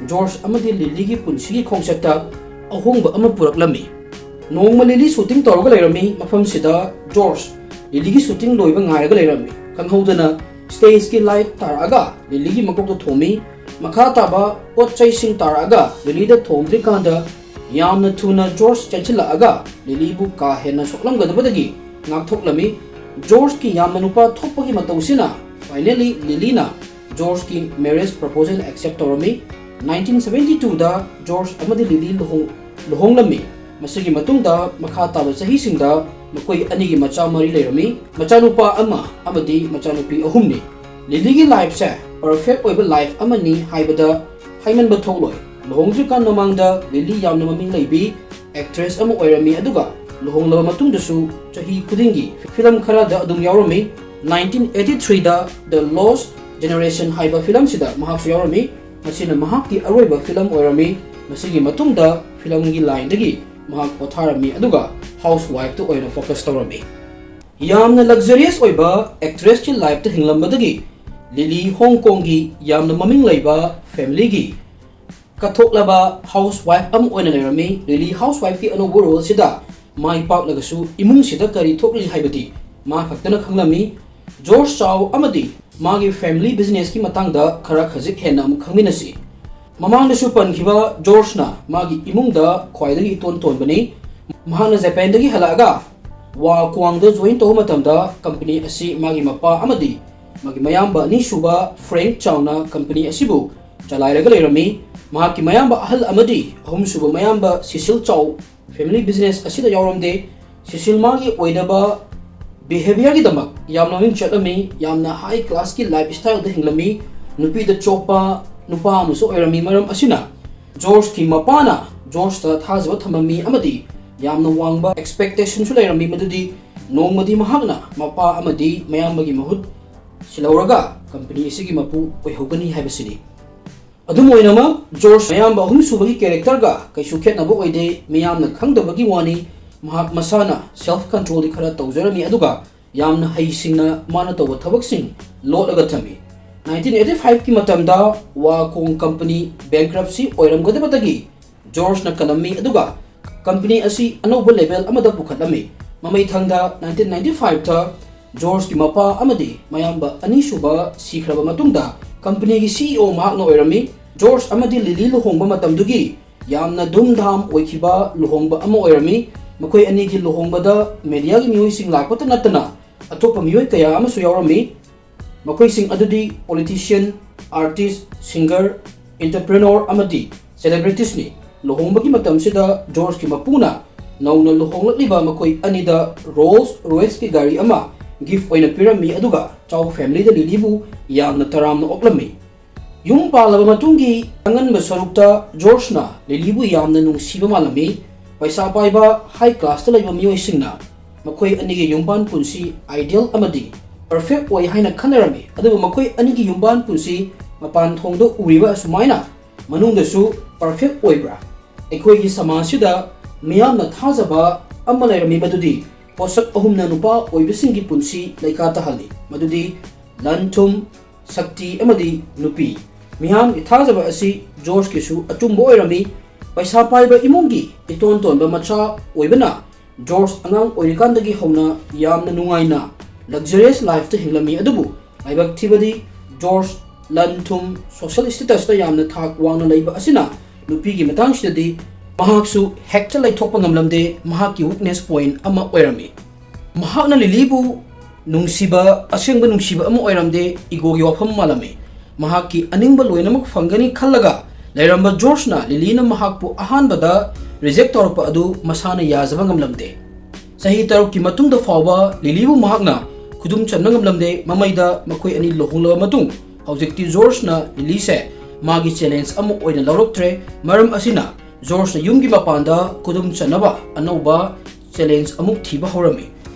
ꯖꯣꯔꯖ ꯑꯃꯗꯤ ꯂꯤꯂꯤꯒꯤ ꯄꯨꯟꯁꯤꯒꯤ ꯈꯣꯡꯆꯠꯇ ꯑꯍꯣꯡꯕ ꯑꯃ ꯄꯨꯔꯛꯂꯝꯃꯤ꯫ ꯅꯣꯡꯃ ꯂꯤꯂꯤ shooting ꯇꯧꯔꯒ ꯂꯩꯔꯝꯃꯤ꯫ ꯃꯐꯝꯁꯤꯗ ꯖꯣꯔꯖ ꯂꯤꯂꯤꯒꯤ shooting ꯂꯣꯏꯕ ꯉꯥꯏꯔꯒ ꯂꯩꯔꯝꯃꯤ꯫ ꯈꯪꯍꯧꯗꯅ stageꯀꯤ light ꯇꯥꯔꯛꯑꯒ ꯂꯤꯂꯤꯒꯤ ꯃꯀꯣꯛꯇ ꯊꯣꯝꯃꯤ꯫ ꯃꯈꯥ ꯇꯥꯕ ꯄꯣꯠ ꯆꯩꯁꯤꯡ ꯇꯥꯔꯛꯑꯒ ꯂꯤꯂꯤꯗ ꯊꯣꯝꯗ꯭ꯔꯤꯀꯥꯟꯗ ꯌꯥꯝꯅ ꯊꯨꯅ ꯖꯣꯔꯖ ꯆꯦꯟꯁꯤꯜꯂꯛꯑꯒ ꯂꯤꯂꯤꯕꯨ ꯀꯥ ꯍꯦꯟꯅ ꯁꯣꯛꯂꯝꯒꯗꯕꯗꯒꯤ ꯉꯥꯛꯊꯣꯛꯂꯝꯃꯤ꯫ ꯖꯣꯔꯖꯀꯤ ꯌꯥꯝꯅ ꯅꯨꯄꯥ ꯊꯣꯛꯄꯒꯤ ꯃꯇꯧꯁꯤꯅ finally ꯂꯤꯂꯤꯅ ꯖꯣꯔꯖꯀꯤ marriage proposal accept ꯇꯧꯔꯝꯃꯤ꯫ Nineteen seventy twoꯗ ꯖꯣꯔꯖ ꯑꯃꯗꯤ ꯂꯤꯂꯤ ꯂꯨꯍꯣꯡ-, ꯂꯨꯍꯣꯡꯂꯝꯃꯤ꯫ ꯃꯁꯤꯒꯤ ꯃꯇꯨꯡꯗ ꯃꯈꯥ ꯇꯥꯕ ꯆꯍꯤꯁꯤꯡꯗ ꯃꯈꯣꯏ ꯑꯅꯤꯒꯤ ꯃꯆꯥ ꯃꯔꯤ ꯂꯩꯔꯝꯃꯤ, ꯃꯆꯥꯅꯨꯄꯥ ꯑꯃ ꯑꯃꯗꯤ ꯃꯆꯥꯅꯨꯄꯤ ꯑꯍꯨꯝꯅꯤ꯫ ꯂꯤꯂꯤꯒꯤ ꯂꯥꯏꯐꯁꯦ ꯄꯔꯐꯦꯛ ꯑꯣꯏꯕ ꯂꯥꯏꯐ ꯑꯃꯅꯤ ꯍꯥꯏꯕꯗ ꯍꯥꯏꯃꯟꯕ ꯊꯣꯛꯂꯣꯏ꯫ ꯂꯨꯍꯣꯡꯗ꯭ꯔꯤꯀꯥꯟ ꯃꯃꯥꯡꯗ ꯂꯤꯂꯤ ꯌꯥꯝꯅ ꯃꯃꯤꯡ ꯂꯩꯕꯤ ꯑꯦꯛꯇ꯭ꯔꯦꯁ ꯑꯃ ꯑꯣꯏꯔꯝꯃꯤ, ꯑꯗꯨꯒ ꯂꯨꯍꯣꯡꯂꯕ ꯃꯇꯨꯡꯗꯁꯨ ꯆꯍꯤ ꯈꯨꯗꯤꯡꯒꯤ ꯐꯤꯂꯝ ꯈꯔꯗ ꯑꯗꯨꯝ ꯌꯥꯎꯔꯝꯃꯤ꯫ ꯅꯥꯏꯟꯇꯤꯟ ꯑꯩꯠꯇꯤ ꯊ꯭ꯔꯤꯗ The Lost Generation ꯍꯥꯏꯕ ꯐꯤꯂꯝꯁꯤꯗ ꯃꯍꯥꯛꯁꯨ ꯌꯥꯎꯔꯝꯃꯤ꯫ ꯃꯁꯤꯅ ꯃꯍꯥꯛꯀꯤ ꯑꯔꯣꯏꯕ ꯐꯤꯂꯝ ꯑꯣꯏꯔꯝꯃꯤ꯫ ꯃꯁꯤꯒꯤ ꯃꯇꯨꯡꯗ ꯐꯤꯂꯝꯒꯤ ꯂꯥꯏꯟꯗꯒꯤ ꯃꯍꯥꯛ ꯄꯣꯊꯥꯔꯝꯃꯤ, ꯑꯗꯨꯒ ꯍꯥꯎꯁ ꯋꯥꯏꯐꯇ ꯑꯣꯏꯅ ꯐꯣꯀꯁ ꯇꯧꯔꯝꯃꯤ꯫ ꯌꯥꯝꯅ ꯂꯛꯖꯔꯤꯌꯁ ꯑꯣꯏꯕ ꯑꯦꯛꯇ꯭ꯔꯦꯁꯀꯤ ꯂꯥꯏꯐꯇ ꯍꯤꯡꯂꯝꯕꯗꯒꯤ ꯂꯤꯂꯤ ꯍꯣꯡ ꯀꯣꯡꯒꯤ ꯌꯥꯝꯅ ꯃꯃꯤꯡ ꯂꯩꯕ ꯐꯦꯃꯤꯂꯤꯒꯤ ꯀꯠꯊꯣꯛꯂꯕ ꯍꯥꯎꯁ ꯋꯥꯏꯐ ꯑꯃ ꯑꯣꯏꯅ ꯂꯩꯔꯝꯃꯤ꯫ ꯂꯤꯂꯤ ꯍꯥꯎꯁ ꯋꯥꯏꯐꯀꯤ ꯑꯅꯧꯕ ꯔꯣꯜꯁꯤꯗ ꯃꯥꯏ ꯄꯥꯛꯂꯒꯁꯨ ꯏꯃꯨꯡꯁꯤꯗ ꯀꯔꯤ ꯊꯣꯛꯂꯤ ꯍꯥꯏꯕꯗꯤ ꯃꯥ ꯈꯛꯇꯅ ꯈꯪꯂꯝꯃꯤ꯫ ꯖꯣꯔꯖ ꯆꯥꯎ ꯑꯃꯗꯤ ꯃꯥꯒꯤ ꯐꯦꯃꯤꯂꯤ ꯕꯤꯖꯤꯅꯦꯁꯀꯤ ꯃꯇꯥꯡꯗ ꯈꯔ ꯈꯖꯤꯛ ꯍꯦꯟꯅ ꯑꯃꯨꯛ ꯈꯪꯃꯤꯟꯅꯁꯤ꯫ ꯃꯃꯥꯡꯗꯁꯨ ꯄꯟꯈꯤꯕ ꯖꯣꯔꯖꯅ ꯃꯥꯒꯤ ꯏꯃꯨꯡꯗ ꯈ꯭ꯋꯥꯏꯗꯒꯤ ꯏꯇꯣꯟ ꯇꯣꯟꯕꯅꯤ꯫ ꯃꯍꯥꯛꯅ ꯖꯄꯥꯟꯗꯒꯤ ꯍꯜꯂꯛꯑꯒ ꯋꯥ ꯀ꯭ꯋꯥꯡꯗ ꯖꯣꯏꯟ ꯇꯧꯕ ꯃꯇꯝꯗ ꯀꯝꯄꯅꯤ ꯑꯁꯤ ꯃꯥꯒꯤ ꯃꯄꯥ ꯑꯃꯗꯤ ꯃꯥꯒꯤ ꯃꯌꯥꯝꯕ ꯑꯅꯤꯁꯨꯕ ꯐ꯭ꯔꯦꯡꯛ ꯆꯥꯎꯅ ꯀꯝꯄꯅꯤ ꯑꯁꯤꯕꯨ ꯆꯂꯥꯏꯔꯒ ꯂꯩꯔꯝꯃꯤ꯫ ꯃꯍꯥꯛꯀꯤ ꯃꯌꯥꯝꯕ ꯑꯍꯜ ꯑꯃꯗꯤ ꯑꯍꯨꯝꯁꯨꯕ ꯃꯌꯥꯝꯕ ꯁꯤꯁꯤꯜ ꯆꯥꯎ ꯐꯦꯃꯤꯂꯤ ꯕꯤꯖꯤꯅꯦꯁ ꯑꯁꯤꯗ ꯌꯥꯎꯔꯝꯗꯦ꯫ ꯁꯤꯁꯤꯜ ꯃꯥꯒꯤ ꯑꯣꯏꯗꯕ ꯕꯤꯍꯦꯕꯤꯌꯔꯒꯤꯗꯃꯛ ꯌꯥꯝꯅ ꯃꯃꯤꯡ ꯆꯠꯂꯝꯃꯤ, ꯌꯥꯝꯅ ꯍꯥꯏ ꯀ꯭ꯂꯥꯁꯀꯤ ꯂꯥꯏꯐ ꯁ꯭ꯇꯥꯏꯜꯗ ꯍꯤꯡꯂꯝꯃꯤ, ꯅꯨꯄꯤꯗ ꯆꯣꯞꯄ ꯅꯨꯄꯥ ꯑꯃꯁꯨ ꯑꯣꯏꯔꯝꯃꯤ꯫ ꯃꯔꯝ ꯑꯁꯤꯅ ꯖꯣꯔꯖꯀꯤ ꯃꯄꯥꯅ ꯖꯣꯔꯖꯇ ꯊꯥꯖꯕ ꯊꯝꯂꯝꯃꯤ ꯑꯃꯗꯤ ꯌꯥꯝꯅ ꯋꯥꯡꯕ ꯑꯦꯛꯁꯄꯦꯛꯇꯦꯁꯟꯁꯨ ꯂꯩꯔꯝꯃꯤ, ꯃꯗꯨꯗꯤ ꯅꯣꯡꯃꯗꯤ ꯃꯍꯥꯛꯅ ꯃꯄꯥ ꯑꯃꯗꯤ ꯃꯌꯥꯝꯕꯒꯤ ꯃꯍꯨꯠ ꯁꯤꯜꯍꯧꯔꯒ ꯀꯝꯄꯅꯤ ꯑꯁꯤꯒꯤ ꯃꯄꯨ ꯑꯣꯏꯍꯧꯒꯅꯤ ꯍꯥꯏꯕꯁꯤꯅꯤ꯫ ꯑꯗꯨꯝ ꯑꯣꯏꯅꯃꯛ, ꯖꯣꯔꯖ ꯃꯌꯥꯝꯕ ꯑꯍꯨꯝꯁꯨꯕꯒꯤ ꯀꯦꯔꯦꯛꯇꯔꯒ ꯀꯩꯁꯨ ꯈꯦꯠꯅꯕ ꯑꯣꯏꯗꯦ꯫ ꯃꯤꯌꯥꯝꯅ ꯈꯪꯗꯕꯒꯤ ꯋꯥꯅꯤ, ꯃꯍꯥꯛ ꯃꯁꯥꯅ ꯁꯦꯜꯐ ꯀꯟꯇ꯭ꯔꯣꯜꯗꯤ ꯈꯔ ꯇꯧꯖꯔꯝꯃꯤ, ꯑꯗꯨꯒ ꯌꯥꯝꯅ ꯍꯩꯁꯤꯡꯅ ꯃꯥꯅ ꯇꯧꯕ ꯊꯕꯛꯁꯤꯡ ꯂꯣꯠꯂꯒ ꯊꯝꯃꯤ꯫ ꯅꯥꯏꯟꯇꯤꯟ ꯑꯩꯠꯇꯤ ꯐꯥꯏꯚꯀꯤ ꯃꯇꯝꯗ ꯋꯥ ꯀ꯭ꯋꯥꯡ ꯀꯝꯄꯅꯤ ꯕꯦꯡꯀ꯭ꯔꯞꯁꯤ ꯑꯣꯏꯔꯝꯒꯗꯕꯗꯒꯤ ꯖꯣꯔꯖꯅ ꯀꯜꯂꯝꯃꯤ, ꯑꯗꯨꯒ ꯀꯝꯄꯅꯤ ꯑꯁꯤ ꯑꯅꯧꯕ ꯂꯦꯚꯦꯜ ꯑꯃꯗ ꯄꯨꯈꯠꯂꯝꯃꯤ꯫ ꯃꯃꯩꯊꯪꯗ ꯅꯥꯏꯟꯇꯤꯟ ꯅꯥꯏꯟꯇꯤ ꯐꯥꯏꯚꯇ ꯖꯣꯔꯖꯀꯤ ꯃꯄꯥ ꯑꯃꯗꯤ ꯃꯌꯥꯝꯕ ꯑꯅꯤꯁꯨꯕ ꯁꯤꯈ꯭ꯔꯕ ꯃꯇꯨꯡꯗ ꯀꯝꯄꯅꯤꯒꯤ ꯁꯤ ꯏ ꯑꯣ ꯃꯍꯥꯛꯅ ꯑꯣꯏꯔꯝꯃꯤ꯫ ꯖꯣꯔꯖ ꯑꯃꯗꯤ ꯂꯤꯂꯤ ꯂꯨꯍꯣꯡꯕ ꯃꯇꯝꯗꯨꯒꯤ ꯌꯥꯝꯅ ꯙꯨꯝꯙꯥꯝ ꯑꯣꯏꯈꯤꯕ ꯂꯨꯍꯣꯡꯕ ꯑꯃ ꯑꯣꯏꯔꯝꯃꯤ꯫ ꯃꯈꯣꯏ ꯑꯅꯤꯒꯤ ꯂꯨꯍꯣꯡꯕꯗ ꯃꯦꯗꯤꯌꯥꯒꯤ ꯃꯤꯑꯣꯏꯁꯤꯡ ꯂꯥꯛꯄꯇ ꯅꯠꯇꯅ ꯑꯇꯣꯞꯄ ꯃꯤꯑꯣꯏ ꯀꯌꯥ ꯑꯃꯁꯨ ꯌꯥꯎꯔꯝꯃꯤ꯫ ꯃꯈꯣꯏꯁꯤꯡ ꯑꯗꯨꯗꯤ ꯄꯣꯂꯤꯇꯤꯁꯤꯌꯟ, ꯑꯥꯔꯇꯤꯁ, ꯁꯤꯡꯒꯔ, ꯑꯦꯟꯇꯔꯄ꯭ꯔꯦꯅꯣꯔ ꯑꯃꯗꯤ ꯁꯦꯂꯦꯕ꯭ꯔꯤꯇꯤꯁꯅꯤ꯫ ꯂꯨꯍꯣꯡꯕꯒꯤ ꯃꯇꯝꯁꯤꯗ ꯖꯣꯔꯖꯀꯤ ꯃꯄꯨꯅ ꯅꯧꯅ ꯂꯨꯍꯣꯡꯂꯛꯂꯤꯕ ꯃꯈꯣꯏ ꯑꯅꯤꯗ ꯔꯣꯜꯁ ꯔꯣꯏꯁꯀꯤ ꯒꯥꯔꯤ ꯑꯃ ꯒꯤꯐ ꯑꯣꯏꯅ ꯄꯤꯔꯝꯃꯤ, ꯑꯗꯨꯒ ꯆꯥꯎ ꯐꯦꯃꯤꯂꯤꯗ ꯂꯤꯂꯤꯕꯨ ꯌꯥꯝꯅ ꯇꯔꯥꯝꯅ ꯑꯣꯛꯂꯝꯃꯤ꯫ ꯌꯨꯝ ꯄꯥꯜꯂꯕ ꯃꯇꯨꯡꯒꯤ ꯑꯉꯟꯕ ꯁꯔꯨꯛꯇ ꯖꯣꯔꯖꯅ ꯂꯤꯂꯤꯕꯨ ꯌꯥꯝꯅ ꯅꯨꯡꯁꯤꯕ ꯃꯥꯜꯂꯝꯃꯤ꯫ ꯄꯩꯁꯥ ꯄꯥꯏꯕ, ꯍꯥꯏ ꯀ꯭ꯂꯥꯁꯇ ꯂꯩꯕ ꯃꯤꯑꯣꯏꯁꯤꯡꯅ ꯃꯈꯣꯏ ꯑꯅꯤꯒꯤ ꯌꯨꯝꯕꯥꯟ ꯄꯨꯟꯁꯤ ꯑꯥꯏꯗꯤꯌꯦꯜ ꯑꯃꯗꯤ ꯄꯔꯐꯦꯛ ꯑꯣꯏ ꯍꯥꯏꯅ ꯈꯟꯅꯔꯝꯃꯤ, ꯑꯗꯨꯕꯨ ꯃꯈꯣꯏ ꯑꯅꯤꯒꯤ ꯌꯨꯝꯕꯥꯟ ꯄꯨꯟꯁꯤ ꯃꯄꯥꯟ ꯊꯣꯡꯗ ꯎꯔꯤꯕ ꯑꯁꯨꯃꯥꯏꯅ ꯃꯅꯨꯡꯗꯁꯨ ꯄꯔꯐꯦꯛ ꯑꯣꯏꯕ꯭ꯔꯥ? ꯑꯩꯈꯣꯏꯒꯤ ꯁꯃꯥꯖꯁꯤꯗ ꯃꯤꯌꯥꯝꯅ ꯊꯥꯖꯕ ꯑꯃ ꯂꯩꯔꯝꯃꯤ, ꯃꯗꯨꯗꯤ ꯄꯣꯠꯁꯛ ꯑꯍꯨꯝꯅ ꯅꯨꯄꯥ ꯑꯣꯏꯕꯁꯤꯡꯒꯤ ꯄꯨꯟꯁꯤ ꯂꯩꯈꯥ ꯇꯥꯍꯜꯂꯤ, ꯃꯗꯨꯗꯤ ꯂꯟ ꯊꯨꯝ, ꯁꯛꯇꯤ ꯑꯃꯗꯤ ꯅꯨꯄꯤ꯫ ꯃꯤꯌꯥꯝꯒꯤ ꯊꯥꯖꯕ ꯑꯁꯤ ꯖꯣꯔꯖꯀꯤꯁꯨ ꯑꯆꯨꯝꯕ ꯑꯣꯏꯔꯝꯃꯤ꯫ ꯄꯩꯁꯥ ꯄꯥꯏꯕ ꯏꯃꯨꯡꯒꯤ ꯏꯇꯣꯟ ꯇꯣꯟꯕ ꯃꯆꯥ ꯑꯣꯏꯕꯅ ꯖꯣꯔꯖ ꯑꯉꯥꯡ ꯑꯣꯏꯔꯤꯀꯥꯟꯗꯒꯤ ꯍꯧꯅ ꯌꯥꯝꯅ ꯅꯨꯡꯉꯥꯏꯅ luxurious lifeꯇ ꯍꯤꯡꯂꯝꯃꯤ, ꯑꯗꯨꯕꯨ ꯂꯥꯏꯕꯛ ꯊꯤꯕꯗꯤ ꯖꯣꯔꯖ ꯂꯟ ꯊꯨꯝ social statusꯇ ꯌꯥꯝꯅ ꯊꯥꯛ ꯋꯥꯡꯅ ꯂꯩꯕ ꯑꯁꯤꯅ ꯅꯨꯄꯤꯒꯤ ꯃꯇꯥꯡꯁꯤꯗꯗꯤ ꯃꯍꯥꯛꯁꯨ ꯍꯦꯛꯇ ꯂꯩꯊꯣꯛꯄ ꯉꯝꯂꯝꯗꯦ, ꯃꯍꯥꯛꯀꯤ weakness point ꯑꯃ ꯑꯣꯏꯔꯝꯃꯤ꯫ ꯃꯍꯥꯛꯅ ꯂꯤꯂꯤꯕꯨ ꯅꯨꯡꯁꯤꯕ, ꯑꯁꯦꯡꯕ ꯅꯨꯡꯁꯤꯕ ꯑꯃ ꯑꯣꯏꯔꯝꯗꯦ, ꯏꯒꯣꯒꯤ ꯋꯥꯐꯝ ꯃꯥꯜꯂꯝꯃꯤ꯫ ꯃꯍꯥꯛꯀꯤ ꯑꯅꯤꯡꯕ ꯂꯣꯏꯅꯃꯛ ꯐꯪꯒꯅꯤ ꯈꯜꯂꯒ ꯂꯩꯔꯝꯕ ꯖꯣꯔꯖꯅ ꯂꯤꯂꯤꯅ ꯃꯍꯥꯛꯄꯨ ꯑꯍꯥꯟꯕꯗ reject ꯇꯧꯔꯛꯄ ꯑꯗꯨ ꯃꯁꯥꯅ ꯌꯥꯖꯕ ꯉꯝꯂꯝꯗꯦ꯫ ꯆꯍꯤ ꯇꯔꯨꯛꯀꯤ ꯃꯇꯨꯡꯗ ꯐꯥꯎꯕ ꯂꯤꯂꯤꯕꯨ ꯃꯍꯥꯛꯅ ꯈꯨꯗꯨꯝ ꯆꯟꯕ ꯉꯝꯂꯝꯗꯦ꯫ ꯃꯃꯩꯗ ꯃꯈꯣꯏ ꯑꯅꯤ ꯂꯨꯍꯣꯡꯂꯕ ꯃꯇꯨꯡ ꯍꯧꯖꯤꯛꯇꯤ ꯖꯣꯔꯖꯅ ꯂꯤꯂꯤꯁꯦ ꯃꯥꯒꯤ challenge ꯑꯃ ꯑꯣꯏꯅ ꯂꯧꯔꯛꯇ꯭ꯔꯦ꯫ ꯃꯔꯝ ꯑꯁꯤꯅ ꯖꯣꯔꯖꯅ ꯌꯨꯝꯒꯤ ꯃꯄꯥꯟꯗ ꯈꯨꯗꯨꯝ ꯆꯟꯅꯕ ꯑꯅꯧꯕ challenge ꯑꯃꯨꯛ ꯊꯤꯕ ꯍꯧꯔꯝꯃꯤ꯫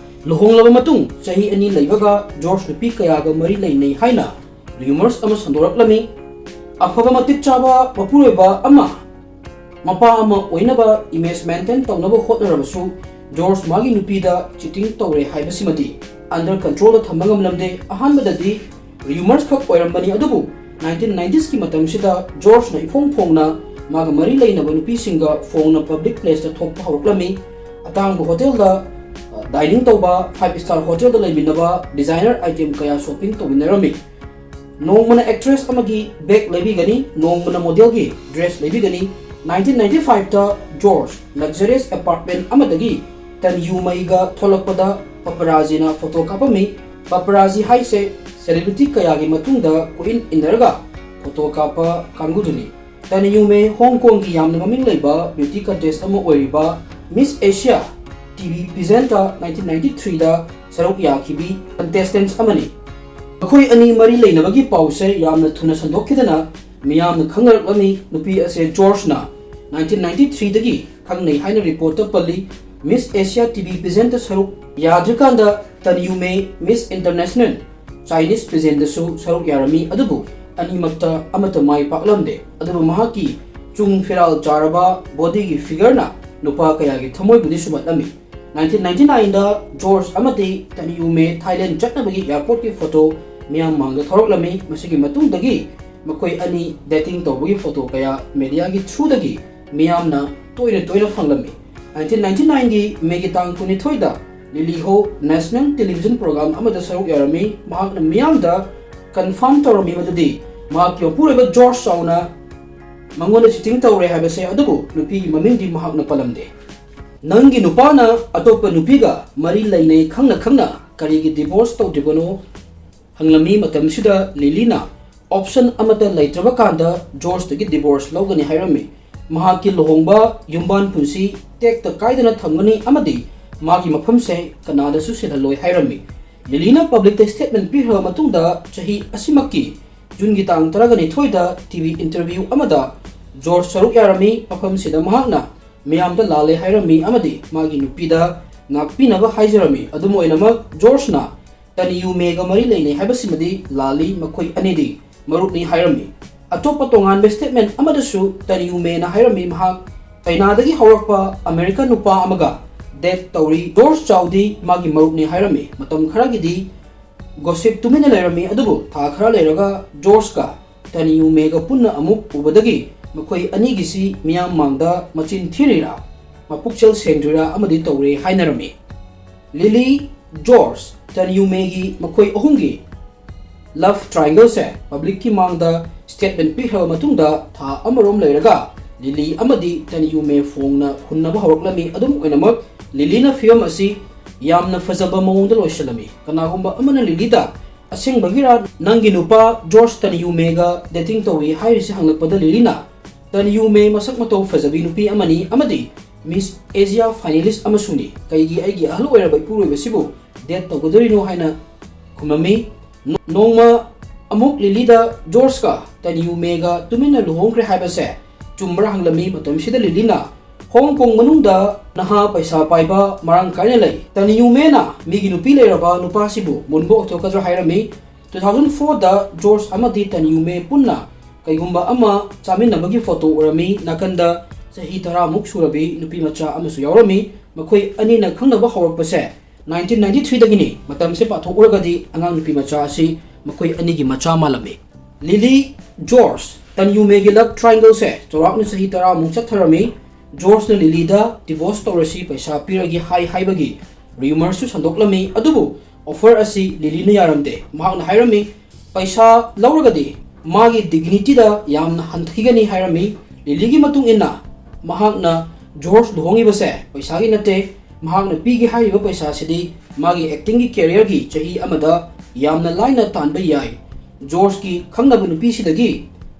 ꯂꯨꯍꯣꯡꯂꯕ ꯃꯇꯨꯡ ꯆꯍꯤ ꯑꯅꯤ ꯂꯩꯕꯒ ꯖꯣꯔꯖ ꯅꯨꯄꯤ ꯀꯌꯥꯒ ꯃꯔꯤ ꯂꯩꯅꯩ ꯍꯥꯏꯅ rumors ꯑꯃ ꯁꯟꯗꯣꯔꯛꯂꯝꯃꯤ꯫ ꯑꯐꯕ ꯃꯇꯤꯛ ꯆꯥꯕ ꯃꯄꯨꯔꯣꯏꯕ ꯑꯃ, ꯃꯄꯥ ꯑꯃ ꯑꯣꯏꯅꯕ image maintain ꯇꯧꯅꯕ ꯍꯣꯠꯅꯔꯕꯁꯨ ꯖꯣꯔꯖ ꯃꯥꯒꯤ ꯅꯨꯄꯤꯗ cheating ꯇꯧꯔꯦ ꯍꯥꯏꯕꯁꯤꯃꯗꯤ under controlꯗ ꯊꯝꯕ ꯉꯝꯂꯝꯗꯦ꯫ ꯑꯍꯥꯟꯕꯗꯗꯤ rumors ꯈꯛ ꯑꯣꯏꯔꯝꯕꯅꯤ, ꯑꯗꯨꯕꯨ nineteen ninetiesꯀꯤ ꯃꯇꯝꯁꯤꯗ ꯖꯣꯔꯖꯅ ꯏꯐꯣꯡ ꯐꯣꯡꯅ ꯃꯥꯒ ꯃꯔꯤ ꯂꯩꯅꯕ ꯅꯨꯄꯤꯁꯤꯡꯒ ꯐꯣꯡꯅ public placeꯇ ꯊꯣꯛꯄ ꯍꯧꯔꯛꯂꯝꯃꯤ꯫ ꯑꯇꯥꯡꯕ ꯍꯣꯇꯦꯜꯗ dining ꯇꯧꯕ, five star ꯍꯣꯇꯦꯜꯗ ꯂꯩꯃꯤꯟꯅꯕ, designer item ꯀꯌꯥ shopping ꯇꯧꯃꯤꯟꯅꯔꯝꯃꯤ꯫ ꯅꯣꯡꯃꯅ actress ꯑꯃꯒꯤ bag ꯂꯩꯕꯤꯒꯅꯤ, ꯅꯣꯡꯃꯅ modelꯒꯤ dress ꯂꯩꯕꯤꯒꯅꯤ꯫ nineteen ninety fiveꯇ ꯖꯣꯔꯖ luxurious apartment ꯑꯃꯗꯒꯤ ꯇꯟꯌꯨ ꯃꯩꯒ ꯊꯣꯛꯂꯛꯄꯗ paparazziꯅ photo ꯀꯥꯞꯄꯝꯃꯤ꯫ Paparazzi ꯍꯥꯏꯁꯦ celebrity ꯀꯌꯥꯒꯤ ꯃꯇꯨꯡꯗ ꯀꯣꯏꯏꯟ ꯏꯟꯅꯔꯒ photo ꯀꯥꯞꯄ ꯀꯥꯡꯕꯨꯗꯨꯅꯤ꯫ ꯇꯟꯌꯨ ꯃꯩ ꯍꯣꯡ ꯀꯣꯡꯒꯤ ꯌꯥꯝꯅ ꯃꯃꯤꯡ ꯂꯩꯕ beauty contest ꯑꯃ ꯑꯣꯏꯔꯤꯕ Miss Asia T V pageant nineteen ninety ꯊ꯭ꯔꯤꯗ ꯁꯔꯨꯛ ꯌꯥꯈꯤꯕꯤ ꯀꯟꯇꯦꯁꯇꯦꯟꯠ ꯑꯃꯅꯤ꯫ ꯃꯈꯣꯏ ꯑꯅꯤ ꯃꯔꯤ ꯂꯩꯅꯕꯒꯤ ꯄꯥꯎꯁꯦ ꯌꯥꯝꯅ ꯊꯨꯅ ꯁꯟꯗꯣꯛꯈꯤꯗꯅ ꯃꯤꯌꯥꯝꯅ ꯈꯪꯅꯔꯛꯂꯝꯃꯤ꯫ ꯅꯨꯄꯤ ꯑꯁꯦ ꯖꯣꯔꯖꯅ ꯅꯥꯏꯟꯇꯤꯟ ꯅꯥꯏꯟꯇꯤ ꯊ꯭ꯔꯤꯗꯒꯤ ꯈꯪꯅꯩ ꯍꯥꯏꯅ ꯔꯤꯄꯣꯔꯠꯇ ꯄꯜꯂꯤ꯫ ꯃꯤꯁ ꯑꯦꯁꯤꯌꯥ ꯇꯤ ꯚꯤ ꯄꯤꯖꯦꯟꯇ ꯁꯔꯨꯛ ꯌꯥꯗ꯭ꯔꯤꯀꯥꯟꯗ ꯇꯟꯌꯨꯃꯦ ꯃꯤꯁ ꯏꯟꯇꯔꯅꯦꯁꯅꯦꯜ ꯆꯥꯏꯅꯤꯁ ꯄꯤꯖꯦꯟꯇꯁꯨ ꯁꯔꯨꯛ ꯌꯥꯔꯝꯃꯤ, ꯑꯗꯨꯕꯨ ꯑꯅꯤꯃꯛꯇ ꯑꯃꯠꯇ ꯃꯥꯏ ꯄꯥꯛꯂꯝꯗꯦ꯫ ꯑꯗꯨꯕꯨ ꯃꯍꯥꯛꯀꯤ ꯆꯨꯡ ꯐꯤꯔꯥꯜ ꯆꯥꯔꯕ ꯕꯣꯗꯤꯒꯤ ꯐꯤꯒꯔꯅ ꯅꯨꯄꯥ ꯀꯌꯥꯒꯤ ꯊꯃꯣꯏꯕꯨꯗꯤ ꯁꯨꯝꯍꯠꯂꯝꯃꯤ꯫ ꯅꯥꯏꯟꯇꯤꯟ ꯅꯥꯏꯟꯇꯤ ꯅꯥꯏꯟꯗ ꯖꯣꯔꯖ ꯑꯃꯗꯤ ꯇꯟꯌꯨꯃꯦ ꯊꯥꯏꯂꯦꯟ ꯆꯠꯅꯕꯒꯤ ꯑꯦꯌꯔꯄꯣꯔꯠꯀꯤ ꯐꯣꯇꯣ ꯃꯤꯌꯥꯝ ꯃꯥꯡꯗ ꯊꯧꯔꯛꯂꯝꯃꯤ꯫ ꯃꯁꯤꯒꯤ ꯃꯇꯨꯡꯗꯒꯤ ꯃꯈꯣꯏ ꯑꯅꯤ ꯗꯦꯇꯤꯡ ꯇꯧꯕꯒꯤ ꯐꯣꯇꯣ ꯀꯌꯥ ꯃꯦꯗꯤꯌꯥꯒꯤ ꯊ꯭ꯔꯨꯗꯒꯤ ꯃꯤꯌꯥꯝꯅ ꯇꯣꯏꯅ ꯇꯣꯏꯅ ꯐꯪꯂꯝꯃꯤ꯫ ꯅꯥꯏꯟꯇꯤꯟ ꯅꯥꯏꯟꯇꯤ ꯅꯥꯏꯟꯒꯤ ꯃꯦꯒꯤ ꯇꯥꯡ ꯀꯨꯟꯅꯤꯊꯣꯏꯗ ꯂꯤꯂꯤ ꯍꯣ ꯅꯦꯁꯅꯦꯜ ꯇꯦꯂꯤꯚꯤꯖꯟ ꯄ꯭ꯔꯣꯒ꯭ꯔꯥꯝ ꯑꯃꯗ ꯁꯔꯨꯛ ꯌꯥꯔꯝꯃꯤ꯫ ꯃꯍꯥꯛꯅ ꯃꯤꯌꯥꯝꯗ ꯀꯟꯐꯥꯔꯝ ꯇꯧꯔꯝꯃꯤ ꯃꯗꯨꯗꯤ ꯃꯍꯥꯛꯀꯤ ꯃꯄꯨꯔꯣꯏꯕ ꯖꯣꯔꯖ ꯆꯥꯎꯅ ꯃꯉꯣꯟꯗ ꯆꯤꯇꯤꯡ ꯇꯧꯔꯦ ꯍꯥꯏꯕꯁꯦ, ꯑꯗꯨꯕꯨ ꯅꯨꯄꯤꯒꯤ ꯃꯃꯤꯡꯗꯤ ꯃꯍꯥꯛꯅ ꯄꯜꯂꯝꯗꯦ꯫ ꯅꯪꯒꯤ ꯅꯨꯄꯥꯅ ꯑꯇꯣꯞꯄ ꯅꯨꯄꯤꯒ ꯃꯔꯤ ꯂꯩꯅꯩ ꯈꯪꯅ ꯈꯪꯅ ꯀꯔꯤꯒꯤ ꯗꯤꯚꯣꯔꯁ ꯇꯧꯗ꯭ꯔꯤꯕꯅꯣ ꯍꯪꯂꯝꯃꯤ꯫ ꯃꯇꯝꯁꯤꯗ ꯂꯤꯂꯤꯅ ꯑꯣꯞꯁꯟ ꯑꯃꯠꯇ ꯂꯩꯇ꯭ꯔꯕ ꯀꯥꯟꯗ ꯖꯣꯔꯖꯇꯒꯤ ꯗꯤꯚꯣꯔꯁ ꯂꯧꯒꯅꯤ ꯍꯥꯏꯔꯝꯃꯤ꯫ ꯃꯍꯥꯛꯀꯤ ꯂꯨꯍꯣꯡꯕ ꯌꯨꯝꯕꯥꯟ ꯄꯨꯟꯁꯤ ꯇꯦꯛꯇ ꯀꯥꯏꯗꯅ ꯊꯝꯒꯅꯤ ꯑꯃꯗꯤ ꯃꯥꯒꯤ ꯃꯐꯝꯁꯦ ꯀꯅꯥꯗꯁꯨ ꯁꯤꯜꯍꯜꯂꯣꯏ ꯍꯥꯏꯔꯝꯃꯤ꯫ ꯂꯤꯂꯤꯅ ꯄꯕ꯭ꯂꯤꯛꯇ ꯁ꯭ꯇꯦꯠꯃꯦꯟꯠ ꯄꯤꯈ꯭ꯔꯕ ꯃꯇꯨꯡꯗ ꯆꯍꯤ ꯑꯁꯤꯃꯛꯀꯤ ꯖꯨꯟꯒꯤ ꯇꯥꯡ ꯇꯔꯥꯒ ꯅꯤꯊꯣꯏꯗ ꯇꯤ ꯚꯤ ꯏꯟꯇꯔꯚ꯭ꯌꯨ ꯑꯃꯗ ꯖꯣꯔꯖ ꯁꯔꯨꯛ ꯌꯥꯔꯝꯃꯤ꯫ ꯃꯐꯝꯁꯤꯗ ꯃꯍꯥꯛꯅ ꯃꯤꯌꯥꯝꯗ ꯂꯥꯜꯂꯦ ꯍꯥꯏꯔꯝꯃꯤ ꯑꯃꯗꯤ ꯃꯥꯒꯤ ꯅꯨꯄꯤꯗ ꯉꯥꯛꯄꯤꯅꯕ ꯍꯥꯏꯖꯔꯝꯃꯤ꯫ ꯑꯗꯨꯝ ꯑꯣꯏꯅꯃꯛ ꯖꯣꯔꯖꯅ ꯇꯟꯌꯨꯃꯦꯒ ꯃꯔꯤ ꯂꯩꯅꯩ ꯍꯥꯏꯕꯁꯤꯃꯗꯤ ꯂꯥꯜꯂꯤ, ꯃꯈꯣꯏ ꯑꯅꯤꯗꯤ ꯃꯔꯨꯞꯅꯤ ꯍꯥꯏꯔꯝꯃꯤ꯫ ꯑꯇꯣꯞꯄ ꯇꯣꯉꯥꯟꯕ ꯁ꯭ꯇꯦꯠꯃꯦꯟꯠ ꯑꯃꯗꯁꯨ ꯇꯟꯌꯨꯃꯦꯅ ꯍꯥꯏꯔꯝꯃꯤ ꯃꯍꯥꯛ ꯆꯩꯅꯥꯗꯒꯤ ꯍꯧꯔꯛꯄ ꯑꯃꯦꯔꯤꯀꯥ ꯅꯨꯄꯥ ꯑꯃꯒ ꯗꯦꯠ ꯇꯧꯔꯤ꯫ ꯖꯣꯔꯖ ꯆꯥꯎꯗꯤ ꯃꯥꯒꯤ ꯃꯔꯨꯞꯅꯤ ꯍꯥꯏꯔꯝꯃꯤ꯫ ꯃꯇꯝ ꯈꯔꯒꯤꯗꯤ ꯒꯣꯁꯤꯞ ꯇꯨꯃꯤꯟꯅ ꯂꯩꯔꯝꯃꯤ, ꯑꯗꯨꯕꯨ ꯊꯥ ꯈꯔ ꯂꯩꯔꯒ ꯖꯣꯔꯖꯀ ꯇꯟꯌꯨꯃꯦꯒ ꯄꯨꯟꯅ ꯑꯃꯨꯛ ꯎꯕꯗꯒꯤ ꯃꯈꯣꯏ ꯑꯅꯤꯒꯤꯁꯤ ꯃꯤꯌꯥꯝ ꯃꯥꯡꯗ ꯃꯆꯤꯟ ꯊꯤꯔꯤꯔꯥ, ꯃꯄꯨꯛꯆꯦꯜ ꯁꯦꯡꯗ꯭ꯔꯤꯔꯥ ꯑꯃꯗꯤ ꯇꯧꯔꯦ ꯍꯥꯏꯅꯔꯝꯃꯤ꯫ ꯂꯤꯂꯤ, ꯖꯣꯔꯖ, ꯇꯟꯌꯨꯃꯦꯒꯤ ꯃꯈꯣꯏ ꯑꯍꯨꯝꯒꯤ ꯂꯚ ꯇ꯭ꯔꯥꯏꯡꯒꯜꯁꯦ ꯄꯕ꯭ꯂꯤꯛꯀꯤ ꯃꯥꯡꯗ ꯁ꯭ꯇꯦꯠꯃꯦꯟꯠ ꯄꯤꯈ꯭ꯔꯕ ꯃꯇꯨꯡꯗ ꯊꯥ ꯑꯃꯔꯣꯝ ꯂꯩꯔꯒ ꯂꯤꯂꯤ ꯑꯃꯗꯤ ꯇꯟꯌꯨꯃꯦ ꯐꯣꯡꯅ ꯍꯨꯟꯅꯕ ꯍꯧꯔꯛꯂꯝꯃꯤ꯫ ꯑꯗꯨꯝ ꯑꯣꯏꯅꯃꯛ ꯂꯤꯂꯤꯅ ꯐꯤꯕꯝ ꯑꯁꯤ ꯌꯥꯝꯅ ꯐꯖꯕ ꯃꯑꯣꯡꯗ ꯂꯣꯏꯁꯤꯜꯂꯝꯃꯤ꯫ ꯀꯅꯥꯒꯨꯝꯕ ꯑꯃꯅ ꯂꯤꯂꯤꯗ "ꯑꯁꯦꯡꯕꯒꯤꯔꯥ ꯅꯪꯒꯤ ꯅꯨꯄꯥ ꯖꯣꯔꯖ ꯇꯟꯌꯨꯃꯦꯒ ꯗꯦꯇꯤꯡ ꯇꯧꯏ" ꯍꯥꯏꯔꯤꯁꯤ ꯍꯪꯂꯛꯄꯗ ꯂꯤꯂꯤꯅ, "ꯇꯟꯌꯨꯃꯦ ꯃꯁꯛ ꯃꯇꯧ ꯐꯖꯕꯤ ꯅꯨꯄꯤ ꯑꯃꯅꯤ ꯑꯃꯗꯤ Miss Asia finalist ꯑꯃꯁꯨꯅꯤ꯫ ꯀꯩꯒꯤ ꯑꯩꯒꯤ ꯑꯍꯜ ꯑꯣꯏꯔꯕ ꯏꯄꯨꯔꯣꯏꯕꯁꯤꯕꯨ date ꯇꯧꯒꯗꯧꯔꯤꯅꯣ ꯍꯥꯏꯅ ꯈꯨꯝꯂꯝꯃꯤ꯫ ꯅꯣ-, ꯅꯣꯡꯃ ꯑꯃꯨꯛ ꯂꯤꯂꯤꯗ ꯖꯣꯔꯖꯀ ꯇꯟꯌꯨꯃꯦꯒ ꯇꯨꯃꯤꯟꯅ ꯂꯨꯍꯣꯡꯈ꯭ꯔꯦ ꯍꯥꯏꯕꯁꯦ ꯆꯨꯝꯕ꯭ꯔꯥ ꯍꯪꯂꯝꯃꯤ꯫ ꯃꯇꯝꯁꯤꯗ ꯂꯤꯂꯤꯅ ꯍꯣꯡ ꯀꯣꯡ ꯃꯅꯨꯡꯗ ꯅꯍꯥ ꯄꯩꯁꯥ ꯄꯥꯏꯕ ꯃꯔꯥꯡ ꯀꯥꯏꯅ ꯂꯩ꯫ ꯇꯟꯌꯨꯃꯦꯅ ꯃꯤꯒꯤ ꯅꯨꯄꯤ ꯂꯩꯔꯕ ꯅꯨꯄꯥꯁꯤꯕꯨ ꯃꯨꯟꯕ ꯑꯣꯏꯊꯣꯛꯀꯗ꯭ꯔꯥ ꯍꯥꯏꯔꯝꯃꯤ꯫ Two thousand fourꯗ ꯖꯣꯔꯖ ꯑꯃꯗꯤ ꯇꯟꯌꯨꯃꯦ ꯄꯨꯟꯅ ꯀꯩꯒꯨꯝꯕ ꯑꯃ ꯆꯥꯃꯤꯟꯅꯕꯒꯤ photo ꯎꯔꯝꯃꯤ꯫ ꯅꯥꯀꯟꯗ ꯆꯍꯤ ꯇꯔꯥꯃꯨꯛ ꯁꯨꯔꯕꯤ ꯅꯨꯄꯤ ꯃꯆꯥ ꯑꯃꯁꯨ ꯌꯥꯎꯔꯝꯃꯤ꯫ ꯃꯈꯣꯏ ꯑꯅꯤꯅ ꯈꯪꯅꯕ ꯍꯧꯔꯛꯄꯁꯦ nineteen ninety threeꯗꯒꯤꯅꯤ꯫ ꯃꯇꯝꯁꯦ ꯄꯥꯊꯣꯛꯎꯔꯒꯗꯤ ꯑꯉꯥꯡ ꯅꯨꯄꯤ ꯃꯆꯥ ꯑꯁꯤ ꯃꯈꯣꯏ ꯑꯅꯤꯒꯤ ꯃꯆꯥ ꯃꯥꯜꯂꯝꯃꯤ꯫ ꯂꯤꯂꯤ, ꯖꯣꯔꯖ, ꯇꯟꯌꯨꯃꯦꯒꯤ love triangleꯁꯦ ꯆꯥꯎꯔꯥꯛꯅ ꯆꯍꯤ ꯇꯔꯥꯃꯨꯛ ꯆꯠꯊꯔꯝꯃꯤ꯫ ꯖꯣꯔꯖꯅ ꯂꯤꯂꯤꯗ divorce ꯇꯧꯔꯁꯤ, ꯄꯩꯁꯥ ꯄꯤꯔꯒꯦ ꯍꯥꯏ ꯍꯥꯏꯕꯒꯤ rumourꯁꯨ ꯁꯟꯗꯣꯛꯂꯝꯃꯤ꯫ ꯑꯗꯨꯕꯨ offer ꯑꯁꯤ ꯂꯤꯂꯤꯅ ꯌꯥꯔꯝꯗꯦ꯫ ꯃꯍꯥꯛꯅ ꯍꯥꯏꯔꯝꯃꯤ, ꯄꯩꯁꯥ ꯂꯧꯔꯒꯗꯤ ꯃꯥꯒꯤ dignityꯗ ꯌꯥꯝꯅ ꯍꯟꯊꯈꯤꯒꯅꯤ ꯍꯥꯏꯔꯝꯃꯤ꯫ ꯂꯤꯂꯤꯒꯤ ꯃꯇꯨꯡ ꯏꯟꯅ ꯃꯍꯥꯛꯅ ꯖꯣꯔꯖ ꯂꯨꯍꯣꯡꯉꯤꯕꯁꯦ ꯄꯩꯁꯥꯒꯤ ꯅꯠꯇꯦ꯫ ꯃꯍꯥꯛꯅ ꯄꯤꯒꯦ ꯍꯥꯏꯔꯤꯕ ꯄꯩꯁꯥꯁꯤꯗꯤ ꯃꯥꯒꯤ actingꯒꯤ careerꯒꯤ ꯆꯍꯤ ꯑꯃꯗ ꯌꯥꯝꯅ ꯂꯥꯏꯅ ꯇꯥꯟꯕ ꯌꯥꯏ꯫ ꯖꯣꯔꯖꯀꯤ ꯈꯪꯅꯕ ꯅꯨꯄꯤꯁꯤꯗꯒꯤ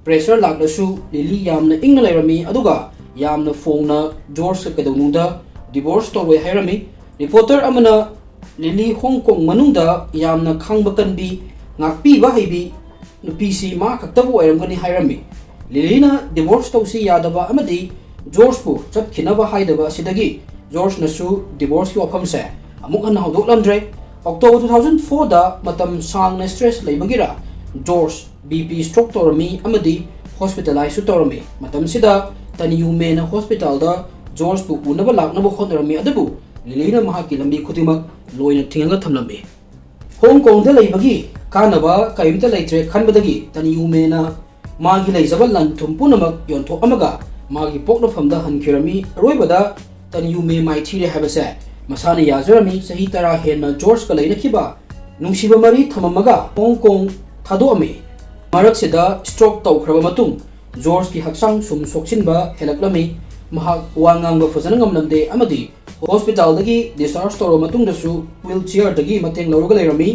pressure ꯂꯥꯛꯂꯁꯨ ꯂꯤꯂꯤ ꯌꯥꯝꯅ ꯏꯪꯅ ꯂꯩꯔꯝꯃꯤ, ꯑꯗꯨꯒ ꯌꯥꯝꯅ ꯐꯣꯡꯅ ꯖꯣꯔꯖꯀ ꯀꯩꯗꯧꯅꯨꯡꯗ divorce ꯇꯧꯔꯣꯏ ꯍꯥꯏꯔꯝꯃꯤ꯫ Reporter ꯑꯃꯅ ꯂꯤꯂꯤ ꯍꯣꯡ ꯀꯣꯡ ꯃꯅꯨꯡꯗ ꯌꯥꯝꯅ ꯈꯥꯡꯕ ꯀꯟꯕꯤ, ꯉꯥꯛꯄꯤꯕ ꯍꯩꯕꯤ ꯅꯨꯄꯤꯁꯤ ꯃꯥ ꯈꯛꯇꯕꯨ ꯑꯣꯏꯔꯝꯒꯅꯤ ꯍꯥꯏꯔꯝꯃꯤ꯫ ꯂꯤꯂꯤꯅ divorce ꯇꯧꯁꯤ ꯌꯥꯗꯕ ꯑꯃꯗꯤ ꯖꯣꯔꯖꯄꯨ ꯆꯠꯈꯤꯅꯕ ꯍꯥꯏꯗꯕ ꯑꯁꯤꯗꯒꯤ ꯖꯣꯔꯖꯅꯁꯨ divorceꯀꯤ ꯋꯥꯐꯝꯁꯦ ꯑꯃꯨꯛ ꯍꯟꯅ ꯍꯧꯗꯣꯛꯂꯝꯗ꯭ꯔꯦ꯫ October two thousand fourꯗ ꯃꯇꯝ ꯁꯥꯡꯅ stress ꯂꯩꯕꯒꯤꯔ ꯖꯣꯔꯖ BP stroke ꯇꯧꯔꯝꯃꯤ ꯑꯃꯗꯤ hospitalizeꯁꯨ ꯇꯧꯔꯝꯃꯤ꯫ ꯃꯇꯝꯁꯤꯗ ꯇꯟꯌꯨꯃꯦꯅ hospitalꯗ ꯖꯣꯔꯖꯄꯨ ꯎꯅꯕ ꯂꯥꯛꯅꯕ ꯍꯣꯠꯅꯔꯝꯃꯤ, ꯑꯗꯨꯕꯨ ꯂꯤꯂꯤꯅ ꯃꯍꯥꯛꯀꯤ ꯂꯝꯕꯤ ꯈꯨꯗꯤꯡꯃꯛ ꯂꯣꯏꯅ ꯊꯤꯡꯉꯒ ꯊꯝꯂꯝꯃꯤ꯫ ꯍꯣꯡ ꯀꯣꯡꯗ ꯂꯩꯕꯒꯤ ꯀꯥꯟꯅꯕ ꯀꯔꯤꯝꯇ ꯂꯩꯇ꯭ꯔꯦ ꯈꯟꯕꯗꯒꯤ ꯇꯟꯌꯨꯃꯦꯅ ꯃꯥꯒꯤ ꯂꯩꯖꯕ ꯂꯟ ꯊꯨꯝ ꯄꯨꯝꯅꯃꯛ ꯌꯣꯟꯊꯣꯛꯂꯝꯃꯒ ꯃꯥꯒꯤ ꯄꯣꯛꯅꯐꯝꯗ ꯍꯟꯈꯤꯔꯝꯃꯤ꯫ ꯑꯔꯣꯏꯕꯗ ꯇꯟꯌꯨꯃꯦ ꯃꯥꯏꯊꯤꯔꯦ ꯍꯥꯏꯕꯁꯦ ꯃꯁꯥꯅ ꯌꯥꯖꯔꯝꯃꯤ꯫ ꯆꯍꯤ ꯇꯔꯥ ꯍꯦꯟꯅ ꯖꯣꯔꯖꯀ ꯂꯩꯅꯈꯤꯕ ꯅꯨꯡꯁꯤꯕ ꯃꯔꯤ ꯊꯝꯃꯝꯃꯒ ꯍꯣꯡ ꯀꯣꯡ ꯊꯥꯗꯣꯛꯑꯝꯃꯤ꯫ ꯃꯔꯛꯁꯤꯗ stroke ꯇꯧꯈ꯭ꯔꯕ ꯃꯇꯨꯡ ꯖꯣꯔꯖꯀꯤ ꯍꯛꯆꯥꯡ ꯁꯨꯝ ꯁꯣꯛꯆꯤꯟꯕ ꯍꯦꯜꯂꯛꯂꯝꯃꯤ꯫ ꯃꯍꯥꯛ ꯋꯥ ꯉꯥꯡꯕ ꯐꯖꯅ ꯉꯝꯂꯝꯗꯦ ꯑꯃꯗꯤ hospitalꯗꯒꯤ discharge ꯇꯧꯔꯕ ꯃꯇꯨꯡꯗꯁꯨ wheelchairꯗꯒꯤ ꯃꯇꯦꯡ ꯂꯧꯔꯒ ꯂꯩꯔꯝꯃꯤ꯫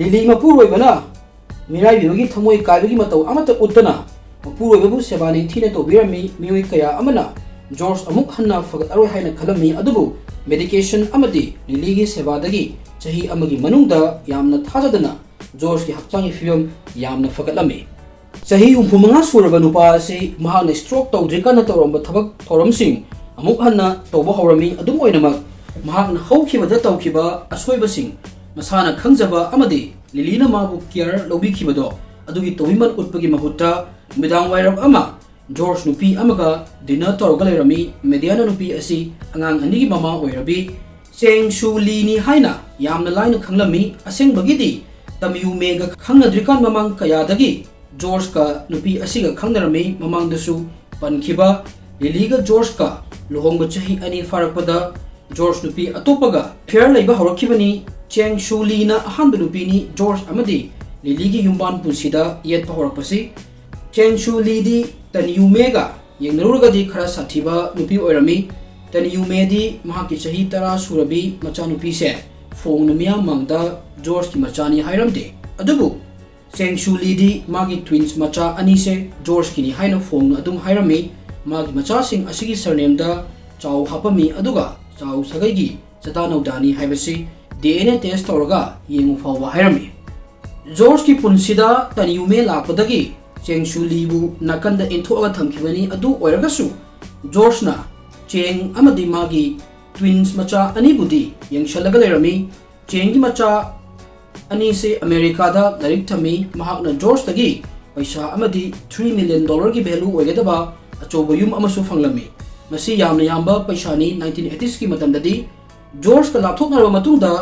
ꯂꯤꯂꯤ ꯃꯄꯨꯔꯣꯏꯕꯅ ꯃꯤꯔꯥꯏꯕꯤꯕꯒꯤ ꯊꯃꯣꯏ ꯀꯥꯏꯕꯒꯤ ꯃꯇꯧ ꯑꯃꯠꯇ ꯎꯠꯇꯅ ꯃꯄꯨꯔꯣꯏꯕꯕꯨ ꯁꯦꯕꯥ ꯅꯤꯡꯊꯤꯅ ꯇꯧꯕꯤꯔꯝꯃꯤ꯫ ꯃꯤꯑꯣꯏ ꯀꯌꯥ ꯑꯃꯅ ꯖꯣꯔꯖ ꯑꯃꯨꯛ ꯍꯟꯅ ꯐꯒꯠꯂꯔꯣꯏ ꯍꯥꯏꯅ ꯈꯜꯂꯝꯃꯤ, ꯑꯗꯨꯕꯨ medication ꯑꯃꯗꯤ ꯂꯤꯂꯤꯒꯤ ꯁꯦꯕꯥꯗꯒꯤ ꯆꯍꯤ ꯑꯃꯒꯤ ꯃꯅꯨꯡꯗ ꯌꯥꯝꯅ ꯊꯥꯖꯗꯅ ꯖꯣꯔꯖꯀꯤ ꯍꯛꯆꯥꯡꯒꯤ ꯐꯤꯕꯝ ꯌꯥꯝꯅ ꯐꯒꯠꯂꯝꯃꯤ꯫ ꯆꯍꯤ ꯍꯨꯝꯐꯨ ꯃꯉꯥ ꯁꯨꯔꯕ ꯅꯨꯄꯥ ꯑꯁꯤ ꯃꯍꯥꯛꯅ stroke ꯇꯧꯗ꯭ꯔꯤꯀꯥꯟꯗ ꯇꯧꯔꯝꯕ ꯊꯕꯛ ꯊꯧꯔꯝꯁꯤꯡ ꯑꯃꯨꯛ ꯍꯟꯅ ꯇꯧꯕ ꯍꯧꯔꯝꯃꯤ꯫ ꯑꯗꯨꯝ ꯑꯣꯏꯅꯃꯛ, ꯃꯍꯥꯛꯅ ꯍꯧꯈꯤꯕꯗ ꯇꯧꯈꯤꯕ ꯑꯁꯣꯏꯕꯁꯤꯡ ꯃꯁꯥꯅ ꯈꯪꯖꯕ ꯑꯃꯗꯤ ꯂꯤꯂꯤꯅ ꯃꯥꯕꯨ care ꯂꯧꯕꯤꯈꯤꯕꯗꯣ ꯑꯗꯨꯒꯤ ꯇꯧꯕꯤꯃꯜ ꯎꯠꯄꯒꯤ ꯃꯍꯨꯠꯇ, ꯅꯨꯃꯤꯗꯥꯡ ꯋꯥꯏꯔꯝ ꯑꯃ ꯖꯣꯔꯖ ꯅꯨꯄꯤ ꯑꯃꯒ dinner ꯇꯧꯔꯒ ꯂꯩꯔꯝꯃꯤ꯫ ꯃꯦꯗꯤꯌꯥꯅ ꯅꯨꯄꯤ ꯑꯁꯤ ꯑꯉꯥꯡ ꯑꯅꯤꯒꯤ ꯃꯃꯥ ꯑꯣꯏꯔꯕꯤ ꯆꯦꯡ ꯁꯨ ꯂꯤꯅꯤ ꯍꯥꯏꯅ ꯌꯥꯝꯅ ꯂꯥꯏꯅ ꯈꯪꯂꯝꯃꯤ꯫ ꯑꯁꯦꯡꯕꯒꯤꯗꯤ ꯇꯝꯌꯨ ꯃꯦꯒ ꯈꯪꯅꯗ꯭ꯔꯤꯀꯥꯟ ꯃꯃꯥꯡ ꯀꯌꯥꯗꯒꯤ ꯖꯣꯔꯖꯀ ꯅꯨꯄꯤ ꯑꯁꯤꯒ ꯈꯪꯅꯔꯝꯃꯤ꯫ ꯃꯃꯥꯡꯗꯁꯨ ꯄꯟꯈꯤꯕ ꯂꯤꯂꯤꯒ ꯖꯣꯔꯖꯀ ꯂꯨꯍꯣꯡꯕ ꯆꯍꯤ ꯑꯅꯤ ꯐꯥꯔꯛꯄꯗ ꯖꯣꯔꯖ ꯅꯨꯄꯤ ꯑꯇꯣꯞꯄꯒ affair ꯂꯩꯕ ꯍꯧꯔꯛꯈꯤꯕꯅꯤ꯫ ꯆꯦꯡ ꯁꯨ ꯂꯤꯅ ꯑꯍꯥꯟꯕ ꯅꯨꯄꯤꯅꯤ ꯖꯣꯔꯖ ꯑꯃꯗꯤ ꯂꯤꯂꯤꯒꯤ ꯌꯨꯝꯕꯥꯟ ꯄꯨꯟꯁꯤꯗ ꯌꯦꯠꯄ ꯍꯧꯔꯛꯄꯁꯤ꯫ ꯆꯦꯡ ꯁꯨ ꯂꯤꯗꯤ ꯇꯟ ꯌꯨ ꯃꯦꯒ ꯌꯦꯡꯅꯔꯨꯔꯒꯗꯤ ꯈꯔ ꯁꯥꯊꯤꯕ ꯅꯨꯄꯤ ꯑꯣꯏꯔꯝꯃꯤ꯫ ꯇꯟ ꯌꯨ ꯃꯦꯗꯤ ꯃꯍꯥꯛꯀꯤ ꯆꯍꯤ ꯇꯔꯥ ꯁꯨꯔꯕꯤ ꯃꯆꯥꯅꯨꯄꯤꯁꯦ ꯐꯣꯡꯅ ꯃꯤꯌꯥꯝ ꯃꯥꯡꯗ ꯖꯣꯔꯖꯀꯤ ꯃꯆꯥꯅꯤ ꯍꯥꯏꯔꯝꯗꯦ꯫ ꯑꯗꯨꯕꯨ ꯆꯦꯡ ꯁꯨ ꯂꯤꯗꯤ ꯃꯥꯒꯤ twins ꯃꯆꯥ ꯑꯅꯤꯁꯦ ꯖꯣꯔꯖꯀꯤꯅꯤ ꯍꯥꯏꯅ ꯐꯣꯡꯅ ꯑꯗꯨꯝ ꯍꯥꯏꯔꯝꯃꯤ꯫ ꯃꯥꯒꯤ ꯃꯆꯥꯁꯤꯡ ꯑꯁꯤꯒꯤ surnameꯗ ꯆꯥꯎ ꯍꯥꯞꯄꯝꯃꯤ, ꯑꯗꯨꯒ ꯆꯥꯎ ꯁꯥꯒꯩꯒꯤ ꯆꯥꯗꯥ ꯅꯧꯗꯥꯅꯤ ꯍꯥꯏꯕꯁꯤ D N A test ꯇꯧꯔꯒ ꯌꯦꯡꯉꯨ ꯐꯥꯎꯕ ꯍꯥꯏꯔꯝꯃꯤ꯫ ꯖꯣꯔꯖꯀꯤ ꯄꯨꯟꯁꯤꯗ ꯇꯟ ꯌꯨ ꯃꯦ ꯂꯥꯛꯄꯗꯒꯤ ꯆꯦꯡ ꯁꯨ ꯂꯤꯕꯨ ꯅꯥꯀꯟꯗ ꯏꯟꯊꯣꯛꯑꯒ ꯊꯝꯈꯤꯕꯅꯤ꯫ ꯑꯗꯨ ꯑꯣꯏꯔꯒꯁꯨ ꯖꯣꯔꯖꯅ ꯆꯦꯡ ꯑꯃꯗꯤ ꯃꯥꯒꯤ twins ꯃꯆꯥ ꯑꯅꯤꯕꯨꯗꯤ ꯌꯦꯡꯁꯤꯜꯂꯒ ꯂꯩꯔꯝꯃꯤ꯫ ꯆꯦꯡꯒꯤ ꯃꯆꯥ ꯑꯅꯤꯁꯦ ꯑꯃꯦꯔꯤꯀꯥꯗ ꯂꯥꯏꯔꯤꯛ ꯇꯝꯃꯤ꯫ ꯃꯍꯥꯛꯅ ꯖꯣꯔꯖꯇꯒꯤ ꯄꯩꯁꯥ ꯑꯃꯗꯤ three million dollarꯒꯤ value ꯑꯣꯏꯒꯗꯕ ꯑꯆꯧꯕ ꯌꯨꯝ ꯑꯃꯁꯨ ꯐꯪꯂꯝꯃꯤ꯫ ꯃꯁꯤ ꯌꯥꯝꯅ ꯌꯥꯝꯕ ꯄꯩꯁꯥꯅꯤ꯫ Nineteen eightieesꯀꯤ ꯃꯇꯝꯗꯗꯤ ꯖꯣꯔꯖꯀ ꯂꯥꯞꯊꯣꯛꯅꯔꯕ ꯃꯇꯨꯡꯗ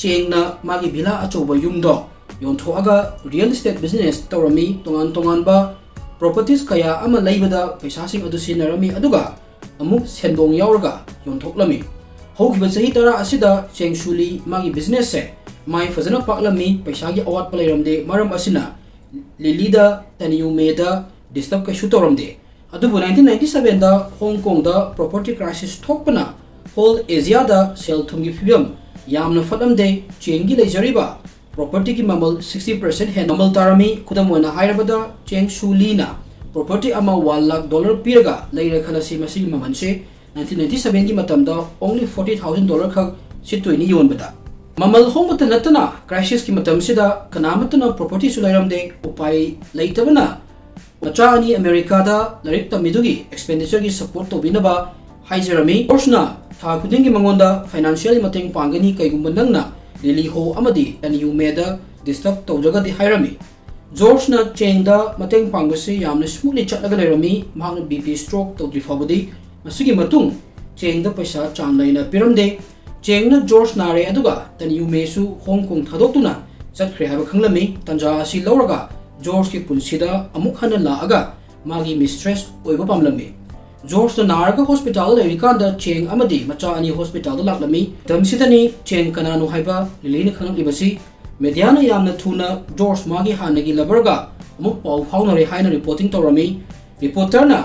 ꯆꯦꯡꯅ ꯃꯥꯒꯤ villa ꯑꯆꯧꯕ ꯌꯨꯝꯗꯣ ꯌꯣꯟꯊꯣꯛꯑꯒ real estate business ꯇꯧꯔꯝꯃꯤ꯫ ꯇꯣꯉꯥꯟ ꯇꯣꯉꯥꯟꯕ properties ꯀꯌꯥ ꯑꯃ ꯂꯩꯕꯗ ꯄꯩꯁꯥꯁꯤꯡ ꯑꯗꯨ ꯁꯤꯖꯤꯟꯅꯔꯝꯃꯤ, ꯑꯗꯨꯒ ꯑꯃꯨꯛ ꯁꯦꯟꯗꯣꯡ ꯌꯥꯎꯔꯒ ꯌꯣꯟꯊꯣꯛꯂꯝꯃꯤ꯫ ꯍꯧꯈꯤꯕ ꯆꯍꯤ ꯇꯔꯥ ꯑꯁꯤꯗ ꯆꯦꯡ ꯁꯨ ꯂꯤ ꯃꯥꯒꯤ businessꯁꯦ ꯃꯥꯏ ꯐꯖꯅ ꯄꯥꯛꯂꯝꯃꯤ꯫ ꯄꯩꯁꯥꯒꯤ ꯑꯋꯥꯠꯄ ꯂꯩꯔꯝꯗꯦ꯫ ꯃꯔꯝ ꯑꯁꯤꯅ ꯂꯤꯂꯤꯗ, ꯇꯟ ꯌꯨ ꯃꯦꯗ disturb ꯀꯩꯁꯨ ꯇꯧꯔꯝꯗꯦ꯫ ꯑꯗꯨꯕꯨ nineteen ninety sevenꯗ ꯍꯣꯡ ꯀꯣꯡꯗ property crisis ꯊꯣꯛꯄꯅ whole Asiaꯗ ꯁꯦꯜ ꯊꯨꯝꯒꯤ ꯐꯤꯕꯝ ꯌꯥꯝꯅ ꯐꯠꯂꯝꯗꯦ꯫ ꯆꯦꯡꯒꯤ ꯂꯩꯖꯔꯤꯕ propertyꯒꯤ ꯃꯃꯜ sixty percent ꯍꯦꯟꯅ ꯃꯃꯜ ꯇꯥꯔꯝꯃꯤ꯫ ꯈꯨꯗꯝ ꯑꯣꯏꯅ ꯍꯥꯏꯔꯕꯗ, ꯆꯦꯡ ꯁꯨ ꯂꯤꯅ property ꯑꯃ one lakh dollar ꯄꯤꯔꯒ ꯂꯩꯔꯦ ꯈꯜꯂꯁꯤ, ꯃꯁꯤꯒꯤ ꯃꯃꯜꯁꯦ nineteen ninety seven ꯒꯤ ꯃꯇꯝꯗ only forty thousand dollar ꯈꯛ ꯁꯤꯠꯇꯣꯏꯅꯤ ꯌꯣꯟꯕꯗ꯫ ꯃꯃꯜ ꯍꯣꯡꯕꯇ ꯅꯠꯇꯅ crisis ꯀꯤ ꯃꯇꯝꯁꯤꯗ ꯀꯅꯥꯃꯠꯇꯅ property ꯁꯨ ꯂꯩꯔꯝꯗꯦ꯫ ꯎꯄꯥꯏ ꯂꯩꯇꯕꯅ ꯃꯆꯥ ꯑꯅꯤ ꯑꯃꯦꯔꯤꯀꯥꯗ ꯂꯥꯏꯔꯤꯛ ꯇꯝꯃꯤꯗꯨꯒꯤ expenditure ꯒꯤ support ꯇꯧꯕꯤꯅꯕ ꯍꯥꯏꯖꯔꯝꯃꯤ꯫ ꯖꯣꯔꯖꯅ ꯊꯥ ꯈꯨꯗꯤꯡꯒꯤ ꯃꯉꯣꯟꯗ financial ꯃꯇꯦꯡ ꯄꯥꯡꯒꯅꯤ, ꯀꯩꯒꯨꯝꯕ ꯅꯪꯅ ꯂꯤꯂꯤ ꯍꯣ ꯑꯃꯗꯤ ꯇꯅꯤꯌꯨ ꯃꯦꯗ disturb ꯇꯧꯗ꯭ꯔꯒꯗꯤ ꯍꯥꯏꯔꯝꯃꯤ꯫ ꯖꯣꯔꯖꯅ ꯆꯦꯡꯗ ꯃꯇꯦꯡ ꯄꯥꯡꯕꯁꯤ ꯌꯥꯝꯅ smoothly ꯆꯠꯂꯒ ꯂꯩꯔꯝꯃꯤ꯫ ꯃꯍꯥꯛꯅ BP stroke ꯇꯧꯗ꯭ꯔꯤ ꯐꯥꯎꯕꯗꯤ꯫ ꯃꯁꯤꯒꯤ ꯃꯇꯨꯡ ꯆꯦꯡꯗ ꯄꯩꯁꯥ ꯆꯥꯡ ꯅꯥꯏꯅ ꯄꯤꯔꯝꯗꯦ꯫ ꯆꯦꯡꯅ ꯖꯣꯔꯖ ꯅꯥꯔꯦ, ꯑꯗꯨꯒ ꯇꯅꯤꯌꯨ ꯃꯦꯁꯨ ꯍꯣꯡ ꯀꯣꯡ ꯊꯥꯗꯣꯛꯇꯨꯅ ꯆꯠꯈ꯭ꯔꯦ ꯍꯥꯏꯕ ꯈꯪꯂꯝꯃꯤ꯫ ꯇꯟꯖꯥ ꯑꯁꯤ ꯂꯧꯔꯒ ꯖꯣꯔꯖꯀꯤ ꯄꯨꯟꯁꯤꯗ ꯑꯃꯨꯛ ꯍꯟꯅ ꯂꯥꯛꯑꯒ ꯃꯥꯒꯤ mistress ꯑꯣꯏꯕ ꯄꯥꯝꯂꯝꯃꯤ꯫ ꯖꯣꯔꯖꯅ ꯅꯥꯔꯒ hospital ꯗ ꯂꯩꯔꯤꯀꯥꯟꯗ ꯆꯦꯡ ꯑꯃꯗꯤ ꯃꯆꯥ ꯑꯅꯤ hospital ꯗ ꯂꯥꯛꯂꯝꯃꯤ꯫ ꯃꯇꯝꯁꯤꯗꯅꯤ ꯆꯦꯡ ꯀꯅꯥꯅꯣ ꯍꯥꯏꯕ ꯂꯤꯂꯤꯅ ꯈꯪꯂꯛꯂꯤꯕꯁꯤ꯫ Media ꯅ ꯌꯥꯝꯅ ꯊꯨꯅ ꯖꯣꯔꯖ ꯃꯥꯒꯤ ꯍꯥꯟꯅꯒꯤ lover ꯒ ꯑꯃꯨꯛ ꯄꯥꯎ ꯐꯥꯎꯅꯔꯦ ꯍꯥꯏꯅ reporting ꯇꯧꯔꯝꯃꯤ꯫ Reporter ꯅ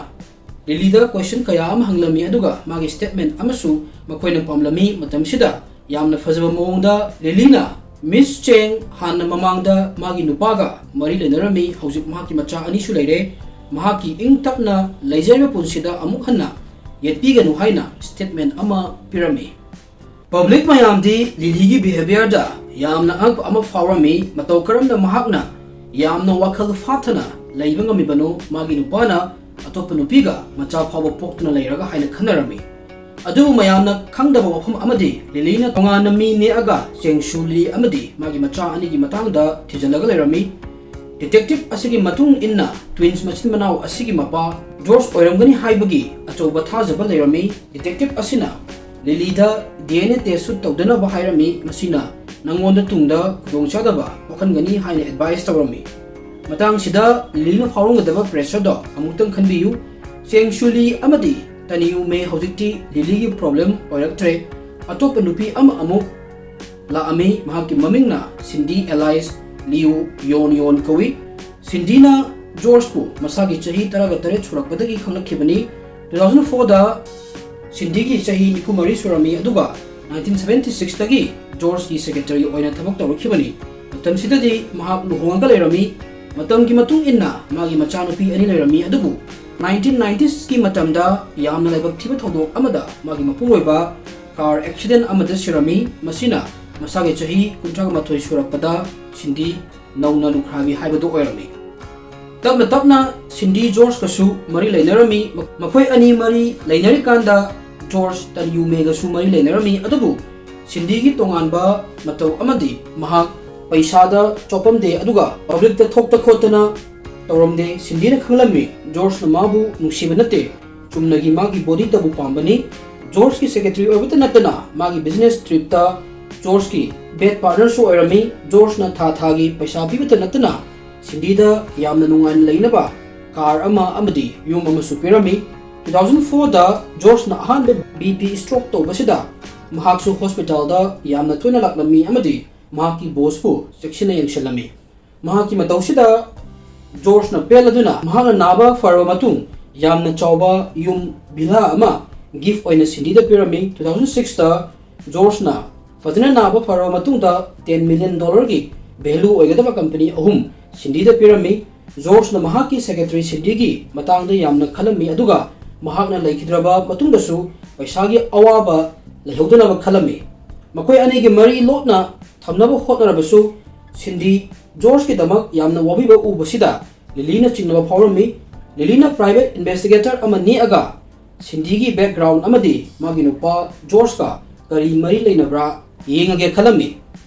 ꯂꯤꯂꯤꯗ question ꯀꯌꯥ ꯑꯃ ꯍꯪꯂꯝꯃꯤ, ꯑꯗꯨꯒ ꯃꯥꯒꯤ statement ꯑꯃꯁꯨ ꯃꯈꯣꯏꯅ ꯄꯥꯝꯂꯝꯃꯤ꯫ ꯃꯇꯝꯁꯤꯗ ꯌꯥꯝꯅ ꯐꯖꯕ ꯃꯑꯣꯡꯗ ꯂꯤꯂꯤꯅ Miss ꯆꯦꯡ ꯍꯥꯟꯅ ꯃꯃꯥꯡꯗ ꯃꯥꯒꯤ ꯅꯨꯄꯥꯒ ꯃꯔꯤ ꯂꯩꯅꯔꯝꯃꯤ, ꯍꯧꯖꯤꯛ ꯃꯍꯥꯛꯀꯤ ꯃꯆꯥ ꯑꯅꯤꯁꯨ ꯂꯩꯔꯦ, ꯃꯍꯥꯛꯀꯤ ꯏꯪ ꯇꯞꯅ ꯂꯩꯖꯔꯤꯕ ꯄꯨꯟꯁꯤꯗ ꯑꯃꯨꯛ ꯍꯟꯅ ꯌꯦꯠꯄꯤꯒꯅꯨ ꯍꯥꯏꯅ statement ꯑꯃ ꯄꯤꯔꯝꯃꯤ꯫ Public ꯃꯌꯥꯝꯗꯤ ꯂꯤꯂꯤꯒꯤ behaviour ꯗ ꯌꯥꯝꯅ ꯑꯉꯛꯄ ꯑꯃ ꯐꯥꯎꯔꯝꯃꯤ꯫ ꯃꯇꯧ ꯀꯔꯝꯅ ꯃꯍꯥꯛꯅ ꯌꯥꯝꯅ ꯋꯥꯈꯜ ꯐꯥꯊꯅ ꯂꯩꯕ ꯉꯝꯃꯤꯕꯅꯣ? ꯃꯥꯒꯤ ꯅꯨꯄꯥꯅ ꯑꯇꯣꯞꯄ ꯅꯨꯄꯤꯒ ꯃꯆꯥ ꯐꯥꯎꯕ ꯄꯣꯛꯇꯨꯅ ꯂꯩꯔꯒ ꯍꯥꯏꯅ ꯈꯟꯅꯔꯝꯃꯤ꯫ ꯑꯗꯨꯕꯨ ꯃꯌꯥꯝꯅ ꯈꯪꯗꯕ ꯋꯥꯐꯝ ꯑꯃꯗꯤ, ꯂꯤꯂꯤꯅ ꯇꯣꯉꯥꯟꯅ ꯃꯤ ꯅꯦꯛꯑꯒ ꯆꯦꯡꯁꯨ ꯂꯤꯂꯤ ꯑꯃꯗꯤ ꯃꯥꯒꯤ ꯃꯆꯥ ꯑꯅꯤꯒꯤ ꯃꯇꯥꯡꯗ ꯊꯤꯖꯤꯜꯂꯒ ꯂꯩꯔꯝꯃꯤ꯫ Detective ꯑꯁꯤꯒꯤ ꯃꯇꯨꯡ ꯏꯟꯅ twins ꯃꯆꯤꯟ ꯃꯅꯥꯎ ꯑꯁꯤꯒꯤ ꯃꯄꯥ ꯖꯣꯔꯖ ꯑꯣꯏꯔꯝꯒꯅꯤ ꯍꯥꯏꯕꯒꯤ ꯑꯆꯧꯕ ꯊꯥꯖꯕ ꯂꯩꯔꯝꯃꯤ꯫ Detective ꯑꯁꯤꯅ ꯂꯤꯂꯤꯗ DNA test ꯁꯨ ꯇꯧꯗꯅꯕ ꯍꯥꯏꯔꯝꯃꯤ, ꯃꯁꯤꯅ ꯅꯉꯣꯟꯗ ꯇꯨꯡꯗ ꯈꯨꯗꯣꯡꯆꯥꯗꯕ ꯄꯣꯛꯍꯟꯒꯅꯤ ꯍꯥꯏꯅ advice ꯇꯧꯔꯝꯃꯤ꯫ ꯃꯇꯥꯡꯁꯤꯗ ꯂꯤꯂꯤꯅ ꯐꯥꯎꯔꯝꯒꯗꯕ pressure ꯗꯣ ꯑꯃꯨꯛꯇꯪ ꯈꯟꯕꯤꯌꯨ꯫ ꯆꯦꯡꯁꯨ ꯂꯤꯂꯤ ꯑꯃꯗꯤ ꯇꯅꯤꯌꯨ ꯃꯦ ꯍꯧꯖꯤꯛꯇꯤ ꯂꯤꯂꯤꯒꯤ problem ꯑꯣꯏꯔꯛꯇ꯭ꯔꯦ꯫ ꯑꯇꯣꯞꯄ ꯅꯨꯄꯤ ꯑꯃ ꯑꯃꯨꯛ ꯂꯥꯛꯑꯝꯃꯤ, ꯃꯍꯥꯛꯀꯤ ꯃꯃꯤꯡꯅ ꯁꯤꯟꯗꯤ alias ꯂꯤꯌꯨ ꯌꯣꯟ ꯌꯣꯟ ꯀꯧꯏ꯫ ꯁꯤꯟꯗꯤꯅ ꯖꯣꯔꯖꯄꯨ ꯃꯁꯥꯒꯤ ꯆꯍꯤ ꯇꯔꯥꯒ ꯇꯔꯦꯠ ꯁꯨꯔꯛꯄꯗꯒꯤ ꯈꯪꯂꯛꯈꯤꯕꯅꯤ꯫ Two thousand four ꯗ ꯁꯤꯟꯗꯤꯒꯤ ꯆꯍꯤ ꯅꯤꯐꯨ ꯃꯔꯤ ꯁꯨꯔꯝꯃꯤ, ꯑꯗꯨꯒ nineteen seventy six ꯇꯒꯤ ꯖꯣꯔꯖꯀꯤ secretary ꯑꯣꯏꯅ ꯊꯕꯛ ꯇꯧꯔꯛꯈꯤꯕꯅꯤ꯫ ꯃꯇꯝꯁꯤꯗꯗꯤ ꯃꯍꯥꯛ ꯂꯨꯍꯣꯡꯉꯒ ꯂꯩꯔꯝꯃꯤ꯫ ꯃꯇꯝꯒꯤ ꯃꯇꯨꯡ ꯏꯟꯅ ꯃꯥꯒꯤ ꯃꯆꯥꯅꯨꯄꯤ ꯑꯅꯤ ꯂꯩꯔꯝꯃꯤ, ꯑꯗꯨꯕꯨ nineteen nineties ꯀꯤ ꯃꯇꯝꯗ ꯌꯥꯝꯅ ꯂꯥꯏꯕꯛ ꯊꯤꯕ ꯊꯧꯗꯣꯛ ꯑꯃꯗ ꯃꯥꯒꯤ ꯃꯄꯨꯔꯣꯏꯕ car accident ꯑꯃꯗ ꯁꯤꯔꯝꯃꯤ꯫ ꯃꯁꯤꯅ ꯃꯁꯥꯒꯤ ꯆꯍꯤ ꯀꯨꯟꯊ꯭ꯔꯥ ꯃꯥꯊꯣꯏ ꯁꯨꯔꯛꯄꯗ ꯁꯤꯟꯗꯤ ꯅꯧꯅ ꯂꯨꯈ꯭ꯔꯥꯕꯤ ꯍꯥꯏꯕꯗꯨ ꯑꯣꯏꯔꯝꯃꯤ꯫ ꯇꯞꯅ ꯇꯞꯅ ꯁꯤꯟꯗꯤ ꯖꯣꯔꯖꯀꯁꯨ ꯃꯔꯤ ꯂꯩꯅꯔꯝꯃꯤ꯫ ꯃꯈꯣꯏ ꯑꯅꯤ ꯃꯔꯤ ꯂꯩꯅꯔꯤꯀꯥꯟꯗ ꯖꯣꯔꯖ ꯇꯟꯌꯨꯃꯦꯒꯁꯨ ꯃꯔꯤ ꯂꯩꯅꯔꯝꯃꯤ꯫ ꯑꯗꯨꯕꯨ ꯁꯤꯟꯗꯤꯒꯤ ꯇꯣꯉꯥꯟꯕ ꯃꯇꯧ ꯑꯃꯗꯤ ꯃꯍꯥꯛ ꯄꯩꯁꯥꯗ ꯆꯣꯞꯄꯝꯗꯦ, ꯑꯗꯨꯒ publicꯇ ꯊꯣꯛꯇ ꯈꯣꯠꯇꯅ ꯇꯧꯔꯝꯗꯦ꯫ ꯁꯤꯟꯗꯤꯅ ꯈꯪꯂꯝꯃꯤ ꯖꯣꯔꯖꯅ ꯃꯥꯕꯨ ꯅꯨꯡꯁꯤꯕ ꯅꯠꯇꯦ, ꯆꯨꯝꯅꯒꯤ ꯃꯥꯒꯤ bodyꯇꯕꯨ ꯄꯥꯝꯕꯅꯤ꯫ ꯖꯣꯔꯖꯀꯤ secretary ꯑꯣꯏꯕꯇ ꯅꯠꯇꯅ ꯃꯥꯒꯤ business tripꯇ ꯖꯣꯔꯖꯀꯤ bed partnerꯁꯨ ꯑꯣꯏꯔꯝꯃꯤ꯫ ꯖꯣꯔꯖꯅ ꯊꯥ ꯊꯥꯒꯤ ꯄꯩꯁꯥ ꯄꯤꯕꯇ ꯅꯠꯇꯅ ꯁꯤꯟꯗꯤꯗ ꯌꯥꯝꯅ ꯅꯨꯡꯉꯥꯏꯅ ꯂꯩꯅꯕ car ꯑꯃ ꯑꯃꯗꯤ ꯌꯨꯝ ꯑꯃꯁꯨ ꯄꯤꯔꯝꯃꯤ꯫ Two thousand fourꯗ ꯖꯣꯔꯖꯅ ꯑꯍꯥꯟꯕ BP stroke ꯇꯧꯕꯁꯤꯗ ꯃꯍꯥꯛꯁꯨ hospitalꯗ ꯌꯥꯝꯅ ꯇꯣꯏꯅ ꯂꯥꯛꯂꯝꯃꯤ ꯑꯃꯗꯤ ꯃꯍꯥꯛꯀꯤ bossꯄꯨ ꯆꯦꯛꯁꯤꯟꯅ ꯌꯦꯡꯁꯤꯜꯂꯝꯃꯤ꯫ ꯃꯍꯥꯛꯀꯤ ꯃꯇꯧꯁꯤꯗ ꯖꯣꯔꯖꯅ ꯄꯦꯜꯂꯗꯨꯅ ꯃꯍꯥꯛꯅ ꯅꯥꯕ ꯐꯔꯕ ꯃꯇꯨꯡ ꯌꯥꯝꯅ ꯆꯥꯎꯕ ꯌꯨꯝ, villa ꯑꯃ gift ꯑꯣꯏꯅ ꯁꯤꯟꯗꯤꯗ ꯄꯤꯔꯝꯃꯤ꯫ Two thousand sixꯇ ꯖꯣꯔꯖꯅ ꯐꯖꯅ ꯅꯥꯕ ꯐꯔꯕ ꯃꯇꯨꯡꯗ ten million dollarꯒꯤ value ꯑꯣꯏꯒꯗꯕ company ꯑꯍꯨꯝ ꯁꯤꯟꯗꯤꯗ ꯄꯤꯔꯝꯃꯤ꯫ ꯖꯣꯔꯖꯅ ꯃꯍꯥꯛꯀꯤ secretary ꯁꯤꯟꯗꯤꯒꯤ ꯃꯇꯥꯡꯗ ꯌꯥꯝꯅ ꯈꯜꯂꯝꯃꯤ, ꯑꯗꯨꯒ ꯃꯍꯥꯛꯅ ꯂꯩꯈꯤꯗ꯭ꯔꯕ ꯃꯇꯨꯡꯗꯁꯨ ꯄꯩꯁꯥꯒꯤ ꯑꯋꯥꯕ ꯂꯩꯍꯧꯗꯅꯕ ꯈꯜꯂꯝꯃꯤ꯫ ꯃꯈꯣꯏ ꯑꯅꯤꯒꯤ ꯃꯔꯤ ꯂꯣꯠꯅ ꯊꯝꯅꯕ ꯍꯣꯠꯅꯔꯕꯁꯨ ꯁꯤꯟꯗꯤ ꯖꯣꯔꯖꯀꯤꯗꯃꯛ ꯌꯥꯝꯅ ꯋꯥꯕꯤꯕ ꯎꯕꯁꯤꯗ ꯂꯤꯂꯤꯅ ꯆꯤꯡꯅꯕ ꯐꯥꯎꯔꯝꯃꯤ꯫ ꯂꯤꯂꯤꯅ private investigator ꯑꯃ ꯅꯦꯛꯑꯒ ꯁꯤꯟꯗꯤꯒꯤ background ꯑꯃꯗꯤ ꯃꯥꯒꯤ ꯅꯨꯄꯥ ꯖꯣꯔꯖꯀ ꯀꯔꯤ ꯃꯔꯤ ꯂꯩꯅꯕ꯭ꯔꯥ ꯌꯦꯡꯉꯒꯦ ꯈꯜꯂꯝꯃꯤ꯫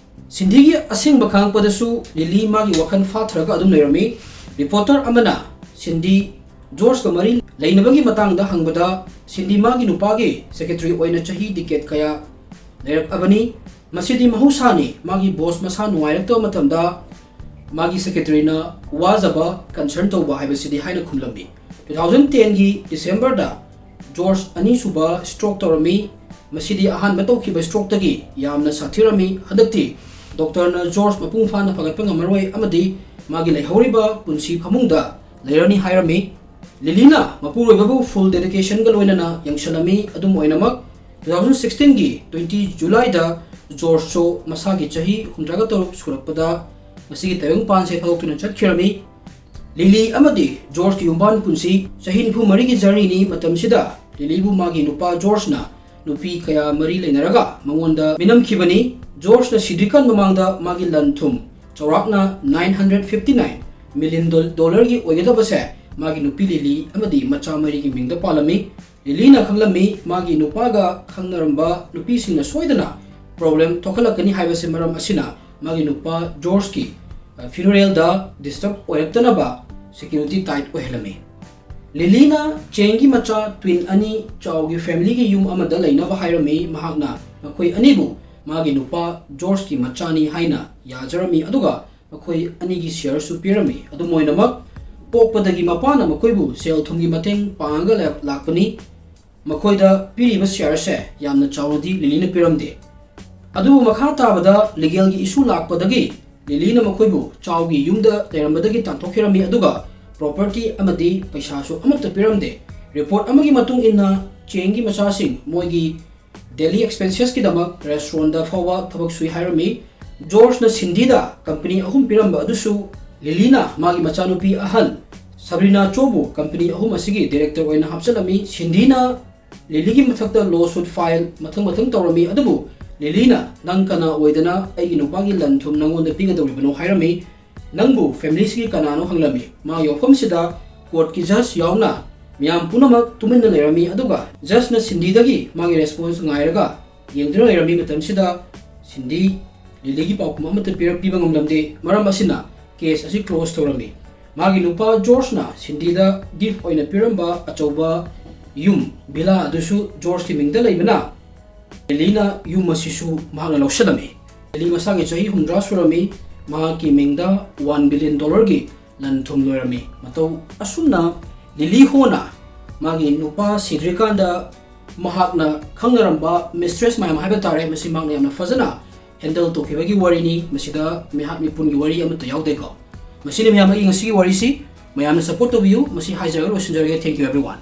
ꯁꯤꯟꯗꯤꯒꯤ ꯑꯁꯦꯡꯕ ꯈꯪꯉꯛꯄꯗꯁꯨ ꯂꯤꯂꯤ ꯃꯥꯒꯤ ꯋꯥꯈꯜ ꯐꯥꯊꯔꯒ ꯑꯗꯨꯝ ꯂꯩꯔꯝꯃꯤ꯫ Reporter ꯑꯃꯅ ꯁꯤꯟꯗꯤ ꯖꯣꯔꯖꯀ ꯃꯔꯤ ꯂꯩꯅꯕꯒꯤ ꯃꯇꯥꯡꯗ ꯍꯪꯕꯗ, ꯁꯤꯟꯗꯤ ꯃꯥꯒꯤ ꯅꯨꯄꯥꯒꯤ secretary ꯑꯣꯏꯅ ꯆꯍꯤ decade ꯀꯌꯥ ꯂꯩꯔꯛꯑꯕꯅꯤ꯫ ꯃꯁꯤꯗꯤ ꯃꯍꯧꯁꯥꯅꯤ, ꯃꯥꯒꯤ boss ꯃꯁꯥ ꯅꯨꯡꯉꯥꯏꯔꯛꯇꯕ ꯃꯇꯝꯗ ꯃꯥꯒꯤ secretaryꯅ ꯋꯥꯖꯕ, concern ꯇꯧꯕ ꯍꯥꯏꯕꯁꯤꯗꯤ ꯍꯥꯏꯅ ꯈꯨꯝꯂꯝꯃꯤ꯫ Two thousand tenꯒꯤ Decemberꯗ ꯖꯣꯔꯖ ꯑꯅꯤꯁꯨꯕ stroke ꯇꯧꯔꯝꯃꯤ꯫ ꯃꯁꯤꯗꯤ ꯑꯍꯥꯟꯕ ꯇꯧꯈꯤꯕ strokeꯇꯒꯤ ꯌꯥꯝꯅ ꯁꯥꯊꯤꯔꯝꯃꯤ꯫ ꯍꯟꯗꯛꯇꯤ doctorꯅ ꯖꯣꯔꯖ ꯃꯄꯨꯡ ꯐꯥꯅ ꯐꯒꯠꯄ ꯉꯝꯃꯔꯣꯏ ꯑꯃꯗꯤ ꯃꯥꯒꯤ ꯂꯩꯍꯧꯔꯤꯕ ꯄꯨꯟꯁꯤ ꯐꯃꯨꯡꯗ ꯂꯩꯔꯅꯤ ꯍꯥꯏꯔꯝꯃꯤ꯫ ꯂꯤꯂꯤꯅ ꯃꯄꯨꯔꯣꯏꯕꯕꯨ full dedicationꯒ ꯂꯣꯏꯅꯅ ꯌꯦꯡꯁꯤꯜꯂꯝꯃꯤ꯫ ꯑꯗꯨꯝ ꯑꯣꯏꯅꯃꯛ, two thousand sixteenꯒꯤ twenty Julyꯗ ꯖꯣꯔꯖꯁꯨ ꯃꯁꯥꯒꯤ ꯆꯍꯤ ꯍꯨꯝꯗ꯭ꯔꯥꯒ ꯇꯔꯨꯛ ꯁꯨꯔꯛꯄꯗ ꯃꯁꯤꯒꯤ ꯇꯥꯏꯕꯪꯄꯥꯟꯁꯦ ꯊꯥꯗꯣꯛꯇꯨꯅ ꯆꯠꯈꯤꯔꯝꯃꯤ꯫ ꯂꯤꯂꯤ ꯑꯃꯗꯤ ꯖꯣꯔꯖꯀꯤ ꯌꯨꯝꯕꯥꯟ ꯄꯨꯟꯁꯤ ꯆꯍꯤ ꯅꯤꯐꯨ ꯃꯔꯤꯒꯤ ꯖꯔꯅꯤꯅꯤ꯫ ꯃꯇꯝꯁꯤꯗ ꯂꯤꯂꯤꯕꯨ ꯃꯥꯒꯤ ꯅꯨꯄꯥ ꯖꯣꯔꯖꯅ ꯅꯨꯄꯤ ꯀꯌꯥ ꯃꯔꯤ ꯂꯩꯅꯔꯒ ꯃꯉꯣꯟꯗ ꯃꯤꯅꯝꯈꯤꯕꯅꯤ꯫ ꯖꯣꯔꯖꯅ ꯁꯤꯗ꯭ꯔꯤꯀꯥꯟ ꯃꯃꯥꯡꯗ ꯃꯥꯒꯤ ꯂꯟ ꯊꯨꯝ ꯆꯥꯎꯔꯥꯛꯅ nine hundred fifty nine million ꯗꯣ-, ꯗꯣꯂꯔꯒꯤ ꯑꯣꯏꯒꯗꯕꯁꯦ ꯃꯥꯒꯤ ꯅꯨꯄꯤ ꯂꯤꯂꯤ ꯑꯃꯗꯤ ꯃꯆꯥ ꯃꯔꯤꯒꯤ ꯃꯤꯡꯗ ꯄꯥꯜꯂꯝꯃꯤ꯫ ꯂꯤꯂꯤꯅ ꯈꯪꯂꯝꯃꯤ ꯃꯥꯒꯤ ꯅꯨꯄꯥꯒ ꯈꯪꯅꯔꯝꯕ ꯅꯨꯄꯤꯁꯤꯡꯅ ꯁꯣꯏꯗꯅ ꯄ꯭ꯔꯣꯕ꯭ꯂꯦꯝ ꯊꯣꯛꯍꯜꯂꯛꯀꯅꯤ ꯍꯥꯏꯕꯁꯦ꯫ ꯃꯔꯝ ꯑꯁꯤꯅ ꯃꯥꯒꯤ ꯅꯨꯄꯥ ꯖꯣꯔꯖꯀꯤ, ꯑ, ꯐ꯭ꯌꯨꯅꯔꯦꯜꯗ ꯗꯤꯁꯇꯔꯕ ꯑꯣꯏꯔꯛꯇꯅꯕ ꯁꯦꯀ꯭ꯌꯨꯔꯤꯇꯤ ꯇꯥꯏꯠ ꯑꯣꯏꯍꯜꯂꯝꯃꯤ꯫ ꯂꯤꯂꯤꯅ ꯆꯦꯡꯒꯤ ꯃꯆꯥ ꯇ꯭ꯋꯤꯟ ꯑꯅꯤ ꯆꯥꯎꯒꯤ ꯐꯦꯃꯤꯂꯤꯒꯤ ꯌꯨꯝ ꯑꯃꯗ ꯂꯩꯅꯕ ꯍꯥꯏꯔꯝꯃꯤ꯫ ꯃꯍꯥꯛꯅ ꯃꯈꯣꯏ ꯑꯅꯤꯕꯨ ꯃꯥꯒꯤ ꯅꯨꯄꯥ ꯖꯣꯔꯖꯀꯤ ꯃꯆꯥꯅꯤ ꯍꯥꯏꯅ ꯌꯥꯖꯔꯝꯃꯤ, ꯑꯗꯨꯒ ꯃꯈꯣꯏ ꯑꯅꯤꯒꯤ ꯁꯤꯌꯔꯁꯨ ꯄꯤꯔꯝꯃꯤ꯫ ꯑꯗꯨꯝ ꯑꯣꯏꯅꯃꯛ, ꯄꯣꯛꯄꯗꯒꯤ ꯃꯄꯥꯅ ꯃꯈꯣꯏꯕꯨ ꯁꯦꯜ ꯊꯨꯝꯒꯤ ꯃꯇꯦꯡ ꯄꯥꯡꯉꯒ ꯂꯥꯛ-, ꯂꯥꯛꯄꯅꯤ꯫ ꯃꯈꯣꯏꯗ ꯄꯤꯔꯤꯕ ꯁꯤꯌꯔꯁꯦ ꯌꯥꯝꯅ ꯆꯥꯎꯅꯗꯤ ꯂꯤꯂꯤꯅ ꯄꯤꯔꯝꯗꯦ꯫ ꯑꯗꯨꯕꯨ ꯃꯈꯥ ꯇꯥꯕꯗ ꯂꯤꯒꯦꯜꯒꯤ ꯏꯁꯨ ꯂꯥꯛꯄꯗꯒꯤ ꯂꯤꯂꯤꯅ ꯃꯈꯣꯏꯕꯨ ꯆꯥꯎꯒꯤ ꯌꯨꯝꯗ ꯂꯩꯔꯝꯕꯗꯒꯤ ꯇꯥꯟꯊꯣꯛꯈꯤꯔꯝꯃꯤ, ꯑꯗꯨꯒ ꯄ꯭ꯔꯣꯄꯔꯇꯤ ꯑꯃꯗꯤ ꯄꯩꯁꯥꯁꯨ ꯑꯃꯠꯇ ꯄꯤꯔꯝꯗꯦ꯫ ꯔꯤꯄꯣꯔꯠ ꯑꯃꯒꯤ ꯃꯇꯨꯡ ꯏꯟꯅ, ꯆꯦꯡꯒꯤ ꯃꯆꯥꯁꯤꯡ ꯃꯣꯏꯒꯤ ꯗꯦꯂꯤ ꯑꯦꯛꯁꯄꯦꯟꯁꯦꯁꯀꯤꯗꯃꯛ ꯔꯦꯁꯇꯨꯔꯦꯟꯗ ꯐꯥꯎꯕ ꯊꯕꯛ ꯁꯨꯏ ꯍꯥꯏꯔꯝꯃꯤ꯫ ꯖꯣꯔꯖꯅ ꯁꯤꯟꯗꯤꯗ ꯀꯝꯄꯅꯤ ꯑꯍꯨꯝ ꯄꯤꯔꯝꯕ ꯑꯗꯨꯁꯨ ꯂꯤꯂꯤꯅ ꯃꯥꯒꯤ ꯃꯆꯥꯅꯨꯄꯤ ꯑꯍꯜ ꯁꯕ꯭ꯔꯤꯅꯥ ꯆꯣꯕꯨ ꯀꯝꯄꯅꯤ ꯑꯍꯨꯝ ꯑꯁꯤꯒꯤ ꯗꯤꯔꯦꯛꯇꯔ ꯑꯣꯏꯅ ꯍꯥꯞꯆꯤꯜꯂꯝꯃꯤ꯫ ꯁꯤꯟꯗꯤꯅ ꯂꯤꯂꯤꯒꯤ ꯃꯊꯛꯇ ꯂꯣ ꯁꯨꯠ ꯐꯥꯏꯜ ꯃꯊꯪ ꯃꯊꯪ ꯇꯧꯔꯝꯃꯤ, ꯑꯗꯨꯕꯨ ꯂꯤꯂꯤꯅ "ꯅꯪ ꯀꯅꯥ ꯑꯣꯏꯗꯅ ꯑꯩꯒꯤ ꯅꯨꯄꯥꯒꯤ ꯂꯟ ꯊꯨꯝ ꯅꯪꯉꯣꯟꯗ ꯄꯤꯒꯗꯧꯔꯤꯕꯅꯣ?" ꯍꯥꯏꯔꯝꯃꯤ꯫ "ꯅꯪꯕꯨ ꯐꯦꯃꯤꯂꯤꯁꯤꯒꯤ ꯀꯅꯥꯅꯣ?" ꯍꯪꯂꯝꯃꯤ꯫ ꯃꯥꯒꯤ ꯋꯥꯐꯝꯁꯤꯗ ꯀꯣꯔꯠꯀꯤ ꯖꯖ ꯌꯥꯎꯅ ꯃꯤꯌꯥꯝ ꯄꯨꯝꯅꯃꯛ ꯇꯨꯃꯤꯟꯅ ꯂꯩꯔꯝꯃꯤ, ꯑꯗꯨꯒ ꯖꯖꯅ ꯁꯤꯟꯗꯤꯗꯒꯤ ꯃꯥꯒꯤ ꯔꯦꯁꯄꯣꯟꯁ ꯉꯥꯏꯔꯒ ꯌꯦꯡꯗꯨꯅ ꯂꯩꯔꯝꯃꯤ꯫ ꯃꯇꯝꯁꯤꯗ ꯁꯤꯟꯗꯤ ꯂꯤꯂꯤꯒꯤ ꯄꯥꯎꯈꯨꯝ ꯑꯃꯠꯇ ꯄꯤꯔꯛ-, ꯄꯤꯕ ꯉꯝꯂꯝꯗꯦ꯫ ꯃꯔꯝ ꯑꯁꯤꯅ ꯀꯦꯁ ꯑꯁꯤ ꯀ꯭ꯂꯣꯖ ꯇꯧꯔꯝꯃꯤ꯫ ꯃꯥꯒꯤ ꯅꯨꯄꯥ ꯖꯣꯔꯖꯅ ꯁꯤꯟꯗꯤꯗ ꯒꯤꯐ ꯑꯣꯏꯅ ꯄꯤꯔꯝꯕ ꯑꯆꯧꯕ ꯌꯨꯝ, ꯚꯤꯂꯥ, ꯑꯗꯨꯁꯨ ꯖꯣꯔꯖꯀꯤ ꯃꯤꯡꯗ ꯂꯩꯕꯅ, ꯂꯤꯂꯤꯅ ꯌꯨꯝ ꯑꯁꯤꯁꯨ ꯃꯍꯥꯛꯅ ꯂꯧꯁꯤꯜꯂꯝꯃꯤ꯫ ꯂꯤꯂꯤ ꯃꯁꯥꯒꯤ ꯆꯍꯤ ꯍꯨꯝꯗ꯭ꯔꯥ ꯁꯨꯔꯝꯃꯤ꯫ ꯃꯍꯥꯛꯀꯤ ꯃꯤꯡꯗ ꯋꯥꯟ ꯕꯤꯂꯤꯌꯟ ꯗꯣꯂꯔꯒꯤ ꯂꯟ ꯊꯨꯝ ꯂꯣꯏꯔꯝꯃꯤ꯫ ꯃꯇꯧ ꯑꯁꯨꯝꯅ ꯂꯤꯂꯤ ꯍꯣꯅ ꯃꯥꯒꯤ ꯅꯨꯄꯥ ꯁꯤꯗ꯭ꯔꯤꯀꯥꯟꯗ ꯃꯍꯥꯛꯅ ꯈꯪꯅꯔꯝꯕ ꯃꯤꯁꯇ꯭ꯔꯦꯁ ꯃꯌꯥꯝ ꯍꯥꯏꯕ ꯇꯥꯔꯦ, ꯃꯁꯤ ꯃꯍꯥꯛꯅ ꯌꯥꯝꯅ ꯐꯖꯅ ꯍꯦꯟꯗꯜ ꯇꯧꯈꯤꯕꯒꯤ ꯋꯥꯔꯤꯅꯤ꯫ ꯃꯁꯤꯗ ꯃꯤꯍꯥꯠ ꯃꯤꯄꯨꯟꯒꯤ ꯋꯥꯔꯤ ꯑꯃꯠꯇ ꯌꯥꯎꯗꯦꯀꯣ꯫ ꯃꯁꯤꯅꯤ ꯃꯌꯥꯝ ꯑꯩꯒꯤ ꯉꯁꯤꯒꯤ ꯋꯥꯔꯤꯁꯤ꯫ ꯃꯌꯥꯝꯅ ꯁꯄꯣꯔꯠ ꯇꯧꯕꯤꯌꯨ꯫ ꯃꯁꯤ ꯍꯥꯏꯖꯔꯒ ꯂꯣꯏꯁꯤꯟꯖꯔꯒꯦ꯫ Thank you everyone꯫